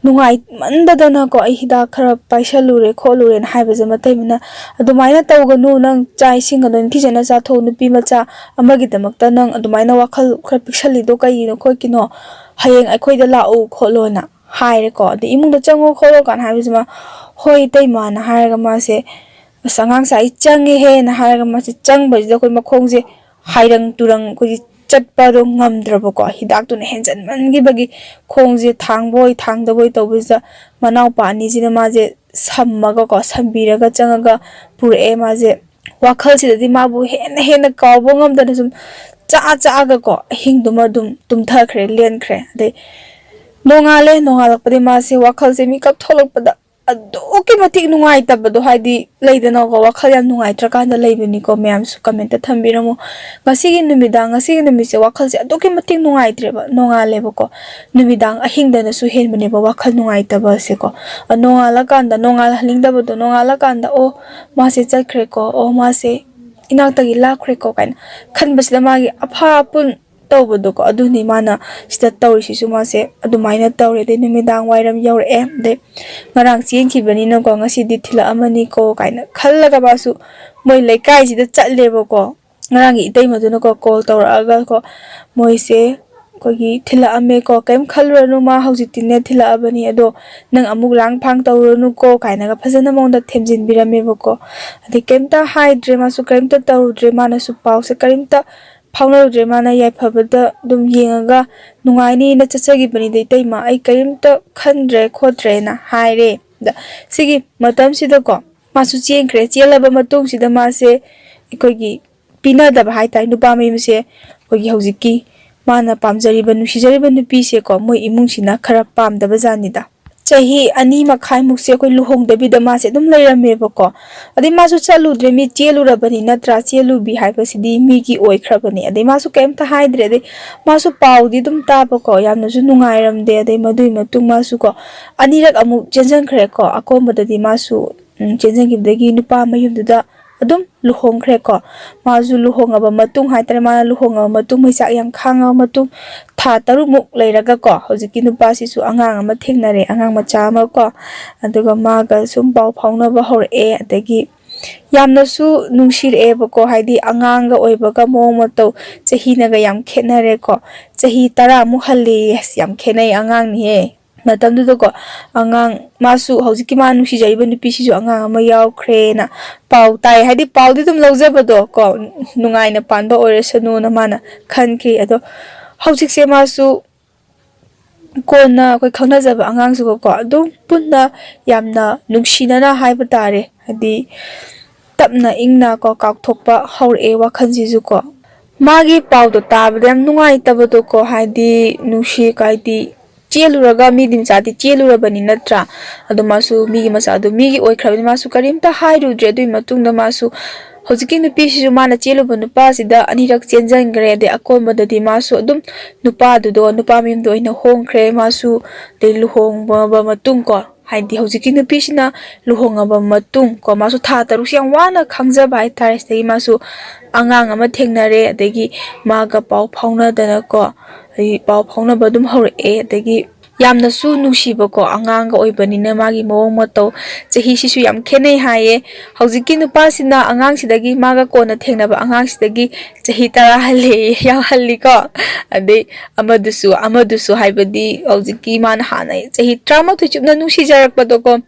ꯅꯨꯡꯉꯥꯏꯃꯟꯗꯗꯅꯀꯣ, ꯑꯩ ꯍꯤꯗꯥꯛ ꯈꯔ ꯄꯥꯏꯁꯜꯂꯨꯔꯦ ꯈꯣꯠꯂꯨꯔꯦꯅ" ꯍꯥꯏꯕꯁꯦ, ꯃꯇꯩꯃꯅ, "ꯑꯗꯨꯃꯥꯏꯅ ꯇꯧꯒꯅꯨ, ꯅꯪ ꯆꯥꯛ ꯏꯁꯤꯡꯒꯗꯣ ꯅꯤꯡꯊꯤꯖꯅ ꯆꯥꯊꯣꯛꯎ, ꯅꯨꯄꯤ ꯃꯆꯥ ꯑꯃꯒꯤꯗꯃꯛꯇ ꯅꯪ ꯑꯗꯨꯃꯥꯏꯅ ꯋꯥꯈꯜ ꯈꯔ ꯄꯤꯛꯁꯜꯂꯤꯗꯣ ꯀꯩꯒꯤꯅꯣ ꯈꯣꯠꯀꯤꯅꯣ, ꯍꯌꯦꯡ ꯑꯩꯈꯣꯏꯗ ꯂꯥꯛꯎ ꯈꯣꯠꯂꯣꯅ" ꯍꯥꯏꯔꯦꯀꯣ꯫ ꯑꯗꯩ "ꯏꯃꯨꯡꯗ ꯆꯪꯉꯣ ꯈꯣꯠꯂꯣ" ꯀꯥꯏꯅ ꯍꯥꯏꯕꯁꯤꯃ, "ꯍꯣꯏ ꯏꯇꯩꯃꯅ" ꯍꯥꯏꯔꯒ ꯃꯥꯁꯦ, "ꯑꯁ, ꯑꯉꯥꯡꯁꯦ ꯑꯩ ꯆꯪꯉꯦꯍꯦꯅ" ꯍꯥꯏꯔꯒ ꯃꯥꯁꯦ ꯆꯪꯕꯁꯤꯗ ꯑꯩꯈꯣꯏ ꯃꯈꯣꯡꯁꯦ ꯍꯥꯏꯔꯪ ꯇꯨꯔꯪ, ꯑꯩꯈꯣꯏꯒꯤ ꯆꯠꯄꯗꯣ ꯉꯝꯗ꯭ꯔꯕꯀꯣ, ꯍꯤꯗꯥꯛꯇꯨꯅ ꯍꯦꯟꯖꯟꯃꯟꯈꯤꯕꯒꯤ ꯈꯣꯡꯁꯦ ꯊꯥꯡꯕꯣꯏ ꯊꯥꯡꯗꯕꯣꯏ ꯇꯧꯕꯁꯤꯗ ꯃꯅꯥꯎꯄꯥ ꯑꯅꯤꯁꯤꯅ ꯃꯥꯁꯦ ꯁꯝꯃꯒꯀꯣ, ꯁꯝꯕꯤꯔꯒ ꯆꯪꯉꯒ ꯄꯨꯔꯛꯑꯦ꯫ ꯃꯥꯁꯦ ꯋꯥꯈꯜꯁꯤꯗꯗꯤ ꯃꯥꯕꯨ ꯍꯦꯟꯅ ꯍꯦꯟꯅ ꯀꯥꯎꯕ ꯉꯝꯗꯅ ꯁꯨꯝ ꯆꯥꯛꯑ ꯆꯥꯛꯑꯒꯀꯣ, ꯑꯍꯤꯡꯗꯨꯃ ꯑꯗꯨꯝ ꯇꯨꯝꯊꯈ꯭ꯔꯦ, ꯂꯦꯟꯈ꯭ꯔꯦ꯫ ꯑꯗꯩ ꯅꯣꯡꯉꯥꯜꯂꯦ, ꯅꯣꯡꯉꯥꯜꯂꯛꯄꯗꯤ ꯃꯥꯁꯦ ꯋꯥꯈꯜꯁꯦ ꯃꯤꯀꯞ ꯊꯣꯛꯂꯛꯄꯗ ꯑꯗꯨꯛꯀꯤ ꯃꯇꯤꯛ ꯅꯨꯡꯉꯥꯏꯇꯕꯗꯣ, ꯍꯥꯏꯗꯤ ꯂꯩꯗꯅꯀꯣ, ꯋꯥꯈꯜ ꯌꯥꯝ ꯅꯨꯡꯉꯥꯏꯇ꯭ꯔꯀꯥꯟꯗ ꯂꯩꯕꯅꯤꯀꯣ꯫ ꯃꯌꯥꯝꯁꯨ ꯀꯃꯦꯟꯇ ꯊꯝꯕꯤꯔꯝꯃꯨ꯫ ꯉꯁꯤꯒꯤ ꯅꯨꯃꯤꯗꯥꯡ, ꯉꯁꯤꯒꯤ ꯅꯨꯃꯤꯠꯁꯦ ꯋꯥꯈꯜꯁꯦ ꯑꯗꯨꯛꯀꯤ ꯃꯇꯤꯛ ꯅꯨꯡꯉꯥꯏꯇ꯭ꯔꯦꯕ, ꯅꯣꯡꯉꯥꯜꯂꯦꯕꯀꯣ꯫ ꯅꯨꯃꯤꯗꯥꯡ ꯑꯍꯤꯡꯗꯅꯁꯨ ꯍꯦꯟꯕꯅꯦꯕ ꯋꯥꯈꯜ ꯅꯨꯡꯉꯥꯏꯇꯕꯁꯦꯀꯣ꯫ ꯑ, ꯅꯣꯡꯉꯥꯜꯂꯀꯥꯟꯗ, ꯅꯣꯡꯉꯥꯜꯍꯟꯅꯤꯡꯗꯕꯗꯣ, ꯅꯣꯡꯉꯥꯜꯂꯀꯥꯟꯗ, "ꯑꯣ, ꯃꯥꯁꯦ ꯆꯠꯈ꯭ꯔꯦꯀꯣ, ꯑꯣ, ꯃꯥꯁꯦ ꯏꯅꯥꯛꯇꯒꯤ ꯂꯥꯞꯈ꯭ꯔꯦꯀꯣ" ꯀꯥꯏꯅ ꯈꯟꯕꯁꯤꯗ ꯃꯥꯒꯤ ꯑꯐ ꯑꯄꯨꯟ ꯇꯧꯕꯗꯣꯀꯣ, ꯑꯗꯨꯅꯤ ꯃꯥꯅ ꯁꯤꯗ ꯇꯧꯔꯤꯁꯤꯁꯨ꯫ ꯃꯥꯁꯦ ꯑꯗꯨꯃꯥꯏꯅ ꯇꯧꯔꯦ꯫ ꯑꯗꯩ ꯅꯨꯃꯤꯗꯥꯡ ꯋꯥꯏꯔꯝ ꯌꯧꯔꯛꯑꯦ꯫ ꯑꯗꯩ ꯉꯔꯥꯡ ꯆꯦꯟꯈꯤꯕꯅꯤꯅꯀꯣ, ꯉꯁꯤꯗꯤ ꯊꯤꯜꯂꯛꯑꯝꯃꯅꯤꯀꯣ ꯀꯥꯏꯅ ꯈꯜꯂꯒ ꯃꯥꯁꯨ ꯃꯣꯏ ꯂꯩꯀꯥꯏꯁꯤꯗ ꯆꯠꯂꯦꯕꯀꯣ꯫ ꯉꯔꯥꯡꯒꯤ ꯏꯇꯩꯃꯗꯨꯅꯀꯣ ꯀꯣꯜ ꯇꯧꯔꯛꯑꯒꯀꯣ, ꯃꯣꯏꯁꯦ ꯑꯩꯈꯣꯏꯒꯤ ꯊꯤꯜꯂꯛꯑꯝꯃꯦꯀꯣ, ꯀꯩꯝ ꯈꯜꯂꯨꯔꯅꯨ, ꯃꯥ ꯍꯧꯖꯤꯛꯇꯤꯅꯦ ꯊꯤꯜꯂꯛꯑꯕꯅꯤ, ꯑꯗꯣ ꯅꯪ ꯑꯃꯨꯛ ꯂꯥꯡ ꯐꯥꯡ ꯇꯧꯔꯨꯔꯅꯨꯀꯣ ꯀꯥꯏꯅꯒ ꯐꯖꯅ ꯃꯉꯣꯟꯗ ꯊꯦꯝꯖꯤꯟꯕꯤꯔꯝꯃꯦꯕꯀꯣ꯫ ꯑꯗꯩ ꯀꯩꯝꯇ ꯍꯥꯏꯗ꯭ꯔꯦ, ꯃꯥꯁꯨ ꯀꯔꯤꯝꯇ ꯇꯧꯔꯨꯗ꯭ꯔꯦ, ꯃꯥꯅꯁꯨ ꯄꯥꯎꯁꯦ ꯀꯔꯤꯝꯇ ꯐꯥꯎꯅꯔꯨꯗ꯭ꯔꯦ꯫ ꯃꯥꯅ ꯌꯥꯏꯐꯕꯗ ꯑꯗꯨꯝ ꯌꯦꯡꯉꯒ ꯅꯨꯡꯉꯥꯏꯅꯤꯅ ꯆꯠꯆꯈꯤꯕꯅꯤꯗ ꯏꯇꯩꯃ, ꯑꯩ ꯀꯔꯤꯝꯇ ꯈꯟꯗ꯭ꯔꯦ ꯈꯣꯠꯇ꯭ꯔꯦꯅ ꯍꯥꯏꯔꯦ꯫ ꯑꯗ ꯁꯤꯒꯤ ꯃꯇꯝꯁꯤꯗꯀꯣ ꯃꯥꯁꯨ ꯆꯦꯟꯈ꯭ꯔꯦ꯫ ꯆꯦꯜꯂꯕ ꯃꯇꯨꯡꯁꯤꯗ ꯃꯥꯁꯦ ꯑꯩꯈꯣꯏꯒꯤ ꯄꯤꯅꯗꯕ ꯍꯥꯏꯇꯥꯔꯦ, ꯅꯨꯄꯥ ꯃꯌꯨꯝꯁꯦ ꯑꯩꯈꯣꯏꯒꯤ ꯍꯧꯖꯤꯛꯀꯤ ꯃꯥꯅ ꯄꯥꯝꯖꯔꯤꯕ, ꯅꯨꯡꯁꯤꯖꯔꯤꯕ ꯅꯨꯄꯤꯁꯦꯀꯣ, ꯃꯣꯏ ꯏꯃꯨꯡꯁꯤꯅ ꯈꯔ ꯄꯥꯝꯗꯕ ꯖꯥꯠꯅꯤꯗ꯫ ꯆꯍꯤ ꯑꯅꯤ ꯃꯈꯥꯏꯃꯨꯛꯁꯦ ꯑꯩꯈꯣꯏ ꯂꯨꯍꯣꯡꯗꯕꯤꯗ ꯃꯥꯁꯦ ꯑꯗꯨꯝ ꯂꯩꯔꯝꯃꯦꯕꯀꯣ꯫ ꯑꯗꯩ ꯃꯥꯁꯨ ꯆꯠꯂꯨꯗ꯭ꯔꯦ, ꯃꯤ ꯆꯦꯜꯂꯨꯔꯕꯅꯤ ꯅꯠꯇ꯭ꯔꯥ, ꯆꯦꯜꯂꯨꯕꯤ ꯍꯥꯏꯕꯁꯤꯗꯤ ꯃꯤꯒꯤ ꯑꯣꯏꯈ꯭ꯔꯕꯅꯤ꯫ ꯑꯗꯩ ꯃꯥꯁꯨ ꯀꯩꯝꯇ ꯍꯥꯏꯗ꯭ꯔꯦ꯫ ꯑꯗꯩ ꯃꯥꯁꯨ ꯄꯥꯎꯗꯤ ꯑꯗꯨꯝ ꯇꯥꯕꯀꯣ, ꯌꯥꯝꯅꯁꯨ ꯅꯨꯡꯉꯥꯏꯔꯝꯗꯦ꯫ ꯑꯗꯩ ꯃꯗꯨꯒꯤ ꯃꯇꯨꯡ ꯃꯥꯁꯨꯀꯣ ꯑꯅꯤꯔꯛ ꯑꯃꯨꯛ ꯆꯦꯟꯁꯤꯟꯈ꯭ꯔꯦꯀꯣ꯫ ꯑꯀꯣꯟꯕꯗꯗꯤ ꯃꯥꯁꯨ ꯎꯝ, ꯆꯦꯟꯁꯤꯟꯈꯤꯕꯗꯒꯤ ꯅꯨꯄꯥ ꯃꯌꯨꯝꯗꯨꯗ ꯑꯗꯨꯝ ꯂꯨꯍꯣꯡꯈ꯭ꯔꯦꯀꯣ꯫ ꯃꯥꯁꯨ ꯂꯨꯍꯣꯡꯉꯕ ꯃꯇꯨꯡ ꯍꯥꯏꯇꯥꯔꯦ, ꯃꯥꯅ ꯂꯨꯍꯣꯡꯉꯕ ꯃꯇꯨꯡ, ꯃꯩꯆꯥꯛ ꯌꯥꯝ ꯈꯥꯡꯉꯕ ꯃꯇꯨꯡ, ꯊꯥ ꯇꯔꯨꯛꯃꯨꯛ ꯂꯩꯔꯒꯀꯣ, ꯍꯧꯖꯤꯛꯀꯤ ꯅꯨꯄꯥꯁꯤꯁꯨ ꯑꯉꯥꯡ ꯑꯃ ꯊꯦꯡꯅꯔꯦ, ꯑꯉꯥꯡ ꯃꯆꯥ ꯑꯃ ꯀꯣ꯫ ꯑꯗꯨꯒ ꯃꯥꯒ ꯁꯨꯝ ꯄꯥꯎ ꯐꯥꯎꯅꯕ ꯍꯧꯔꯛꯑꯦ꯫ ꯑꯗꯒꯤ ꯌꯥꯝꯅꯁꯨ ꯅꯨꯡꯁꯤꯔꯛꯑꯦꯕꯀꯣ, ꯍꯥꯏꯗꯤ ꯑꯉꯥꯡꯒ ꯑꯣꯏꯕꯒ ꯃꯑꯣꯡ ꯃꯇꯧ, ꯆꯍꯤꯅꯒ ꯌꯥꯝ ꯈꯦꯠꯅꯔꯦꯀꯣ꯫ ꯆꯍꯤ ꯇꯔꯥꯃꯨꯛ ꯍꯜꯂꯦꯌꯦ꯫ ꯑꯁ, ꯌꯥꯝ ꯈꯦꯠꯅꯩ ꯑꯉꯥꯡꯅꯤꯍꯦ꯫ ꯃꯇꯝꯗꯨꯗꯀꯣ ꯑꯉꯥꯡ, ꯃꯥꯁꯨ ꯍꯧꯖꯤꯛꯀꯤ ꯃꯥ ꯅꯨꯡꯁꯤꯖꯔꯤꯕ ꯅꯨꯄꯤꯁꯤꯁꯨ ꯑꯉꯥꯡ ꯑꯃ ꯌꯥꯎꯈ꯭ꯔꯦꯅ ꯄꯥꯎ ꯇꯥꯏ꯫ ꯍꯥꯏꯗꯤ ꯄꯥꯎꯗꯤ ꯑꯗꯨꯝ ꯂꯧꯖꯕꯗꯣ ꯀꯣ, ꯅꯨꯡꯉꯥꯏꯅ ꯄꯥꯟꯕ ꯑꯣꯏꯔꯁꯅꯨꯅ ꯃꯥꯅ ꯈꯟꯈꯤ꯫ ꯑꯗꯣ ꯍꯧꯖꯤꯛꯁꯦ ꯃꯥꯁꯨ ꯀꯣꯟꯅ ꯑꯩꯈꯣꯏ ꯈꯪꯅꯖꯕ ꯑꯉꯥꯡꯁꯤꯒꯀꯣ ꯑꯗꯨꯝ ꯄꯨꯟꯅ ꯌꯥꯝꯅ ꯅꯨꯡꯁꯤꯅꯅ ꯍꯥꯏꯕ ꯇꯥꯔꯦ, ꯍꯥꯏꯗꯤ ꯇꯞꯅ ꯏꯪꯅ ꯀꯣ ꯀꯥꯎꯊꯣꯛꯄ ꯍꯧꯔꯛꯑꯦ ꯋꯥꯈꯜꯁꯤꯁꯨ ꯀꯣ꯫ ꯃꯥꯒꯤ ꯄꯥꯎꯗꯣ ꯇꯥꯕꯗ ꯌꯥꯝ ꯅꯨꯡꯉꯥꯏꯇꯕꯗꯣ ꯀꯣ, ꯍꯥꯏꯗꯤ ꯅꯨꯡꯁꯤ, ꯍꯥꯏꯗꯤ ꯆꯦꯜꯂꯨꯔꯒ ꯃꯤꯗꯤ ꯃꯆꯥꯗꯤ ꯆꯦꯜꯂꯨꯔꯕꯅꯤ ꯅꯠꯇ꯭ꯔꯥ? ꯑꯗꯣ ꯃꯥꯁꯨ ꯃꯤꯒꯤ ꯃꯆꯥꯗꯣ ꯃꯤꯒꯤ ꯑꯣꯏꯈ꯭ꯔꯕꯅꯤ, ꯃꯥꯁꯨ ꯀꯔꯤꯝꯇ ꯍꯥꯏꯔꯨꯗ꯭ꯔꯦ꯫ ꯑꯗꯨꯒꯤ ꯃꯇꯨꯡꯗ ꯃꯥꯁꯨ ꯍꯧꯖꯤꯛꯀꯤ ꯅꯨꯄꯤꯁꯤꯁꯨ ꯃꯥꯅ ꯆꯦꯜꯂꯨꯕ ꯅꯨꯄꯥꯁꯤꯗ ꯑꯅꯤꯔꯛ ꯆꯦꯟꯁꯤꯟꯈ꯭ꯔꯦ꯫ ꯑꯗꯩ ꯑꯀꯣꯟꯕꯗꯗꯤ ꯃꯥꯁꯨ ꯑꯗꯨꯝ ꯅꯨꯄꯥꯗꯨꯗꯣ, ꯅꯨꯄꯥ ꯃꯌꯨꯝꯗ ꯑꯣꯏꯅ ꯍꯣꯡꯈ꯭ꯔꯦ꯫ ꯃꯥꯁꯨ ꯑꯗꯩ ꯂꯨꯍꯣꯡꯕ ꯃꯇꯨꯡ ꯀꯣ, ꯍꯥꯏꯗꯤ ꯍꯧꯖꯤꯛꯀꯤ ꯅꯨꯄꯤꯁꯤꯅ ꯂꯨꯍꯣꯡꯉꯕ ꯃꯇꯨꯡ ꯀꯣ, ꯃꯥꯁꯨ ꯊꯥ ꯇꯔꯨꯛꯁꯤ ꯌꯥꯝ ꯋꯥꯅ ꯈꯥꯡꯖꯕ ꯍꯥꯏꯇꯥꯔꯦ꯫ ꯁꯤꯗꯒꯤ ꯃꯥꯁꯨ ꯑꯉꯥꯡ ꯑꯃ ꯊꯦꯡꯅꯔꯦ, ꯑꯗꯒꯤ ꯃꯥꯒ ꯄꯥꯎ ꯐꯥꯎꯅꯗꯅꯀꯣ, ꯑꯩ ꯄꯥꯎ ꯐꯥꯎꯅꯕ ꯑꯗꯨꯝ ꯍꯧꯔꯛꯑꯦ꯫ ꯑꯗꯒꯤ ꯌꯥꯝꯅꯁꯨ ꯅꯨꯡꯁꯤꯕꯀꯣ, ꯑꯉꯥꯡꯒ ꯑꯣꯏꯕꯅꯤꯅ ꯃꯥꯒꯤ ꯃꯑꯣꯡ ꯃꯇꯧ, ꯆꯍꯤꯁꯤꯁꯨ ꯌꯥꯝ ꯈꯦꯠꯅꯩ ꯍꯥꯏꯌꯦ꯫ ꯍꯧꯖꯤꯛꯀꯤ ꯅꯨꯄꯥꯁꯤꯅ ꯑꯉꯥꯡꯁꯤꯗꯒꯤ, ꯃꯥꯒ ꯀꯣꯟꯅ ꯊꯦꯡꯅꯕ ꯑꯉꯥꯡꯁꯤꯗꯒꯤ ꯆꯍꯤ ꯇꯔꯥ ꯍꯜꯂꯦ, ꯌꯥꯝ ꯍꯜꯂꯤꯀꯣ꯫ ꯑꯗꯩ ꯑꯃꯗꯨꯁꯨ, ꯑꯃꯗꯨꯁꯨ ꯍꯥꯏꯕꯗꯤ ꯍꯧꯖꯤꯛꯀꯤ ꯃꯥꯅ ꯍꯥꯟꯅ ꯆꯍꯤ ꯇꯔꯥꯃꯥꯊꯣꯏ ꯆꯨꯞꯅ ꯅꯨꯡꯁꯤꯖꯔꯛꯄꯗꯣꯀꯣ,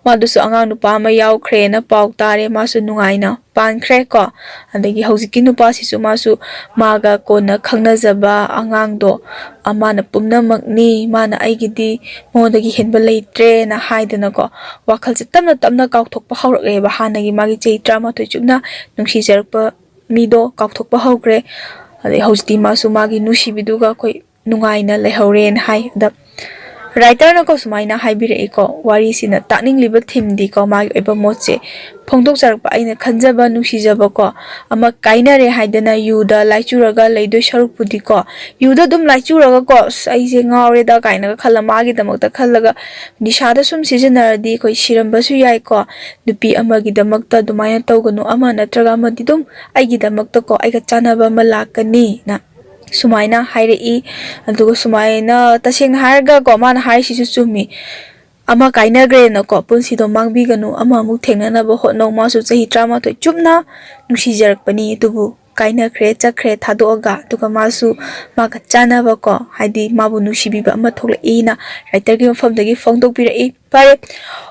ꯃꯥꯗꯨꯁꯨ ꯑꯉꯥꯡ ꯅꯨꯄꯥ ꯑꯃ ꯌꯥꯎꯈ꯭ꯔꯦꯅ ꯄꯥꯎ ꯇꯥꯔꯦ꯫ ꯃꯥꯁꯨ ꯅꯨꯡꯉꯥꯏꯅ ꯄꯥꯟꯈ꯭ꯔꯦ ꯀꯣ꯫ ꯑꯗꯒꯤ ꯍꯧꯖꯤꯛꯀꯤ ꯅꯨꯄꯥꯁꯤꯁꯨ ꯃꯥꯁꯨ ꯃꯥꯒ ꯀꯣꯟꯅ ꯈꯪꯅꯖꯕ ꯑꯉꯥꯡꯗꯣ, "ꯑ, ꯃꯥꯅ ꯄꯨꯝꯅꯃꯛꯅꯤ, ꯃꯥꯅ ꯑꯩꯒꯤꯗꯤ ꯃꯉꯣꯟꯗꯒꯤ ꯍꯦꯟꯕ ꯂꯩꯇ꯭ꯔꯦꯅ" ꯍꯥꯏꯗꯅꯀꯣ, ꯋꯥꯈꯜꯁꯦ ꯇꯞꯅ ꯇꯞꯅ ꯀꯥꯎꯊꯣꯛꯄ ꯍꯧꯔꯛꯂꯦꯕ꯫ ꯍꯥꯟꯅꯒꯤ ꯃꯥꯒꯤ ꯆꯍꯤ ꯇꯔꯥꯃꯥꯊꯣꯏ ꯆꯨꯞꯅ ꯅꯨꯡꯁꯤꯖꯔꯛꯄ ꯃꯤꯗꯣ ꯀꯥꯎꯊꯣꯛꯄ ꯍꯧꯈ꯭ꯔꯦ꯫ ꯑꯗꯩ ꯍꯧꯖꯤꯛꯇꯤ ꯃꯥꯁꯨ ꯃꯥꯒꯤ ꯅꯨꯡꯁꯤꯕꯤꯗꯨꯒ ꯑꯩꯈꯣꯏ ꯅꯨꯡꯉꯥꯏꯅ ꯂꯩꯍꯧꯔꯦꯅ ꯍꯥꯏ꯫ ꯑꯗ writer-ꯅꯀꯣ ꯁꯨꯃꯥꯏꯅ ꯍꯥꯏꯕꯤꯔꯛꯏꯀꯣ, ꯋꯥꯔꯤꯁꯤꯅ ꯇꯥꯛꯅꯤꯡꯂꯤꯕ theme-ꯗꯤꯀꯣ, ꯃꯥꯒꯤ ꯑꯣꯏꯕ ꯃꯣꯠꯁꯦ ꯐꯣꯡꯗꯣꯛꯆꯔꯛꯄ, "ꯑꯩꯅ ꯈꯟꯖꯕ ꯅꯨꯡꯁꯤꯖꯕꯀꯣ, ꯑꯃ ꯀꯥꯏꯅꯔꯦ ꯍꯥꯏꯗꯅ ꯌꯨꯗ ꯂꯥꯏꯆꯨꯔꯒ ꯂꯩꯗꯣꯏ ꯁꯔꯨꯛꯄꯨꯗꯤꯀꯣ, ꯌꯨꯗ ꯑꯗꯨꯝ ꯂꯥꯏꯆꯨꯔꯒꯀꯣ, 'ꯑꯁ, ꯑꯩꯁꯦ ꯉꯥꯎꯔꯦꯗ' ꯀꯥꯏꯅꯒ ꯈꯜꯂ, ꯃꯥꯒꯤꯗꯃꯛꯇ ꯈꯜꯂꯒ ꯅꯤꯁꯥꯗ ꯁꯨꯝ ꯁꯤꯖꯤꯟꯅꯔꯗꯤ ꯑꯩꯈꯣꯏ ꯁꯤꯔꯝꯕꯁꯨ ꯌꯥꯏꯀꯣ꯫ ꯅꯨꯄꯤ ꯑꯃꯒꯤꯗꯃꯛꯇ ꯑꯗꯨꯃꯥꯏꯅ ꯇꯧꯒꯅꯨ, ꯑꯃ ꯅꯠꯇ꯭ꯔꯒ ꯑꯃꯗꯤ ꯑꯗꯨꯝ ꯑꯩꯒꯤꯗꯃꯛꯇꯀꯣ, ꯑꯩꯒ ꯆꯥꯟꯅꯕ ꯑꯃ ꯂꯥꯛꯀꯅꯤꯅ" ꯁꯨꯃꯥꯏꯅ ꯍꯥꯏꯔꯛꯏ꯫ ꯑꯗꯨꯒ ꯁꯨꯃꯥꯏꯅ, ꯇꯁꯦꯡꯅ ꯍꯥꯏꯔꯒꯀꯣ, ꯃꯥꯅ ꯍꯥꯏꯔꯤꯁꯤꯁꯨ ꯆꯨꯝꯃꯤ꯫ ꯑꯃ ꯀꯥꯏꯅꯈ꯭ꯔꯦꯅꯀꯣ, ꯄꯨꯟꯁꯤꯗꯣ ꯃꯥꯡꯕꯤꯒꯅꯨ, ꯑꯃꯃꯨꯛ ꯊꯦꯡꯅꯅꯕ ꯍꯣꯠꯅꯧ꯫ ꯃꯥꯁꯨ ꯆꯍꯤ ꯇꯔꯥꯃꯥꯊꯣꯏ ꯆꯨꯞꯅ ꯅꯨꯡꯁꯤꯖꯔꯛꯄꯅꯤ, ꯑꯗꯨꯕꯨ ꯀꯥꯏꯅꯈ꯭ꯔꯦ, ꯆꯠꯈ꯭ꯔꯦ ꯊꯥꯗꯣꯛꯑꯒ꯫ ꯑꯗꯨꯒ ꯃꯥꯁꯨ ꯃꯥꯒ ꯆꯥꯟꯅꯕꯀꯣ, ꯍꯥꯏꯗꯤ ꯃꯥꯕꯨ ꯅꯨꯡꯁꯤꯕꯤꯕ ꯑꯃ ꯊꯣꯛꯂꯛꯏꯅ writer-ꯒꯤ ꯃꯐꯝꯗꯒꯤ ꯐꯣꯡꯗꯣꯛꯄꯤꯔꯛꯏ꯫ ꯐꯔꯦ,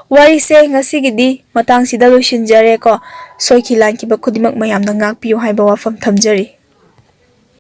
ꯋꯥꯔꯤꯁꯦ ꯉꯁꯤꯒꯤꯗꯤ ꯃꯇꯥꯡꯁꯤꯗ ꯂꯣꯏꯁꯤꯟꯖꯔꯦꯀꯣ꯫ ꯁꯣꯏꯈꯤ ꯂꯥꯟꯈꯤꯕ ꯈꯨꯗꯤꯡꯃꯛ ꯃꯌꯥꯝꯅ ꯉꯥꯛꯄꯤꯌꯨ ꯍꯥꯏꯕ ꯋꯥꯐꯝ ꯊꯝꯖꯔꯤ꯫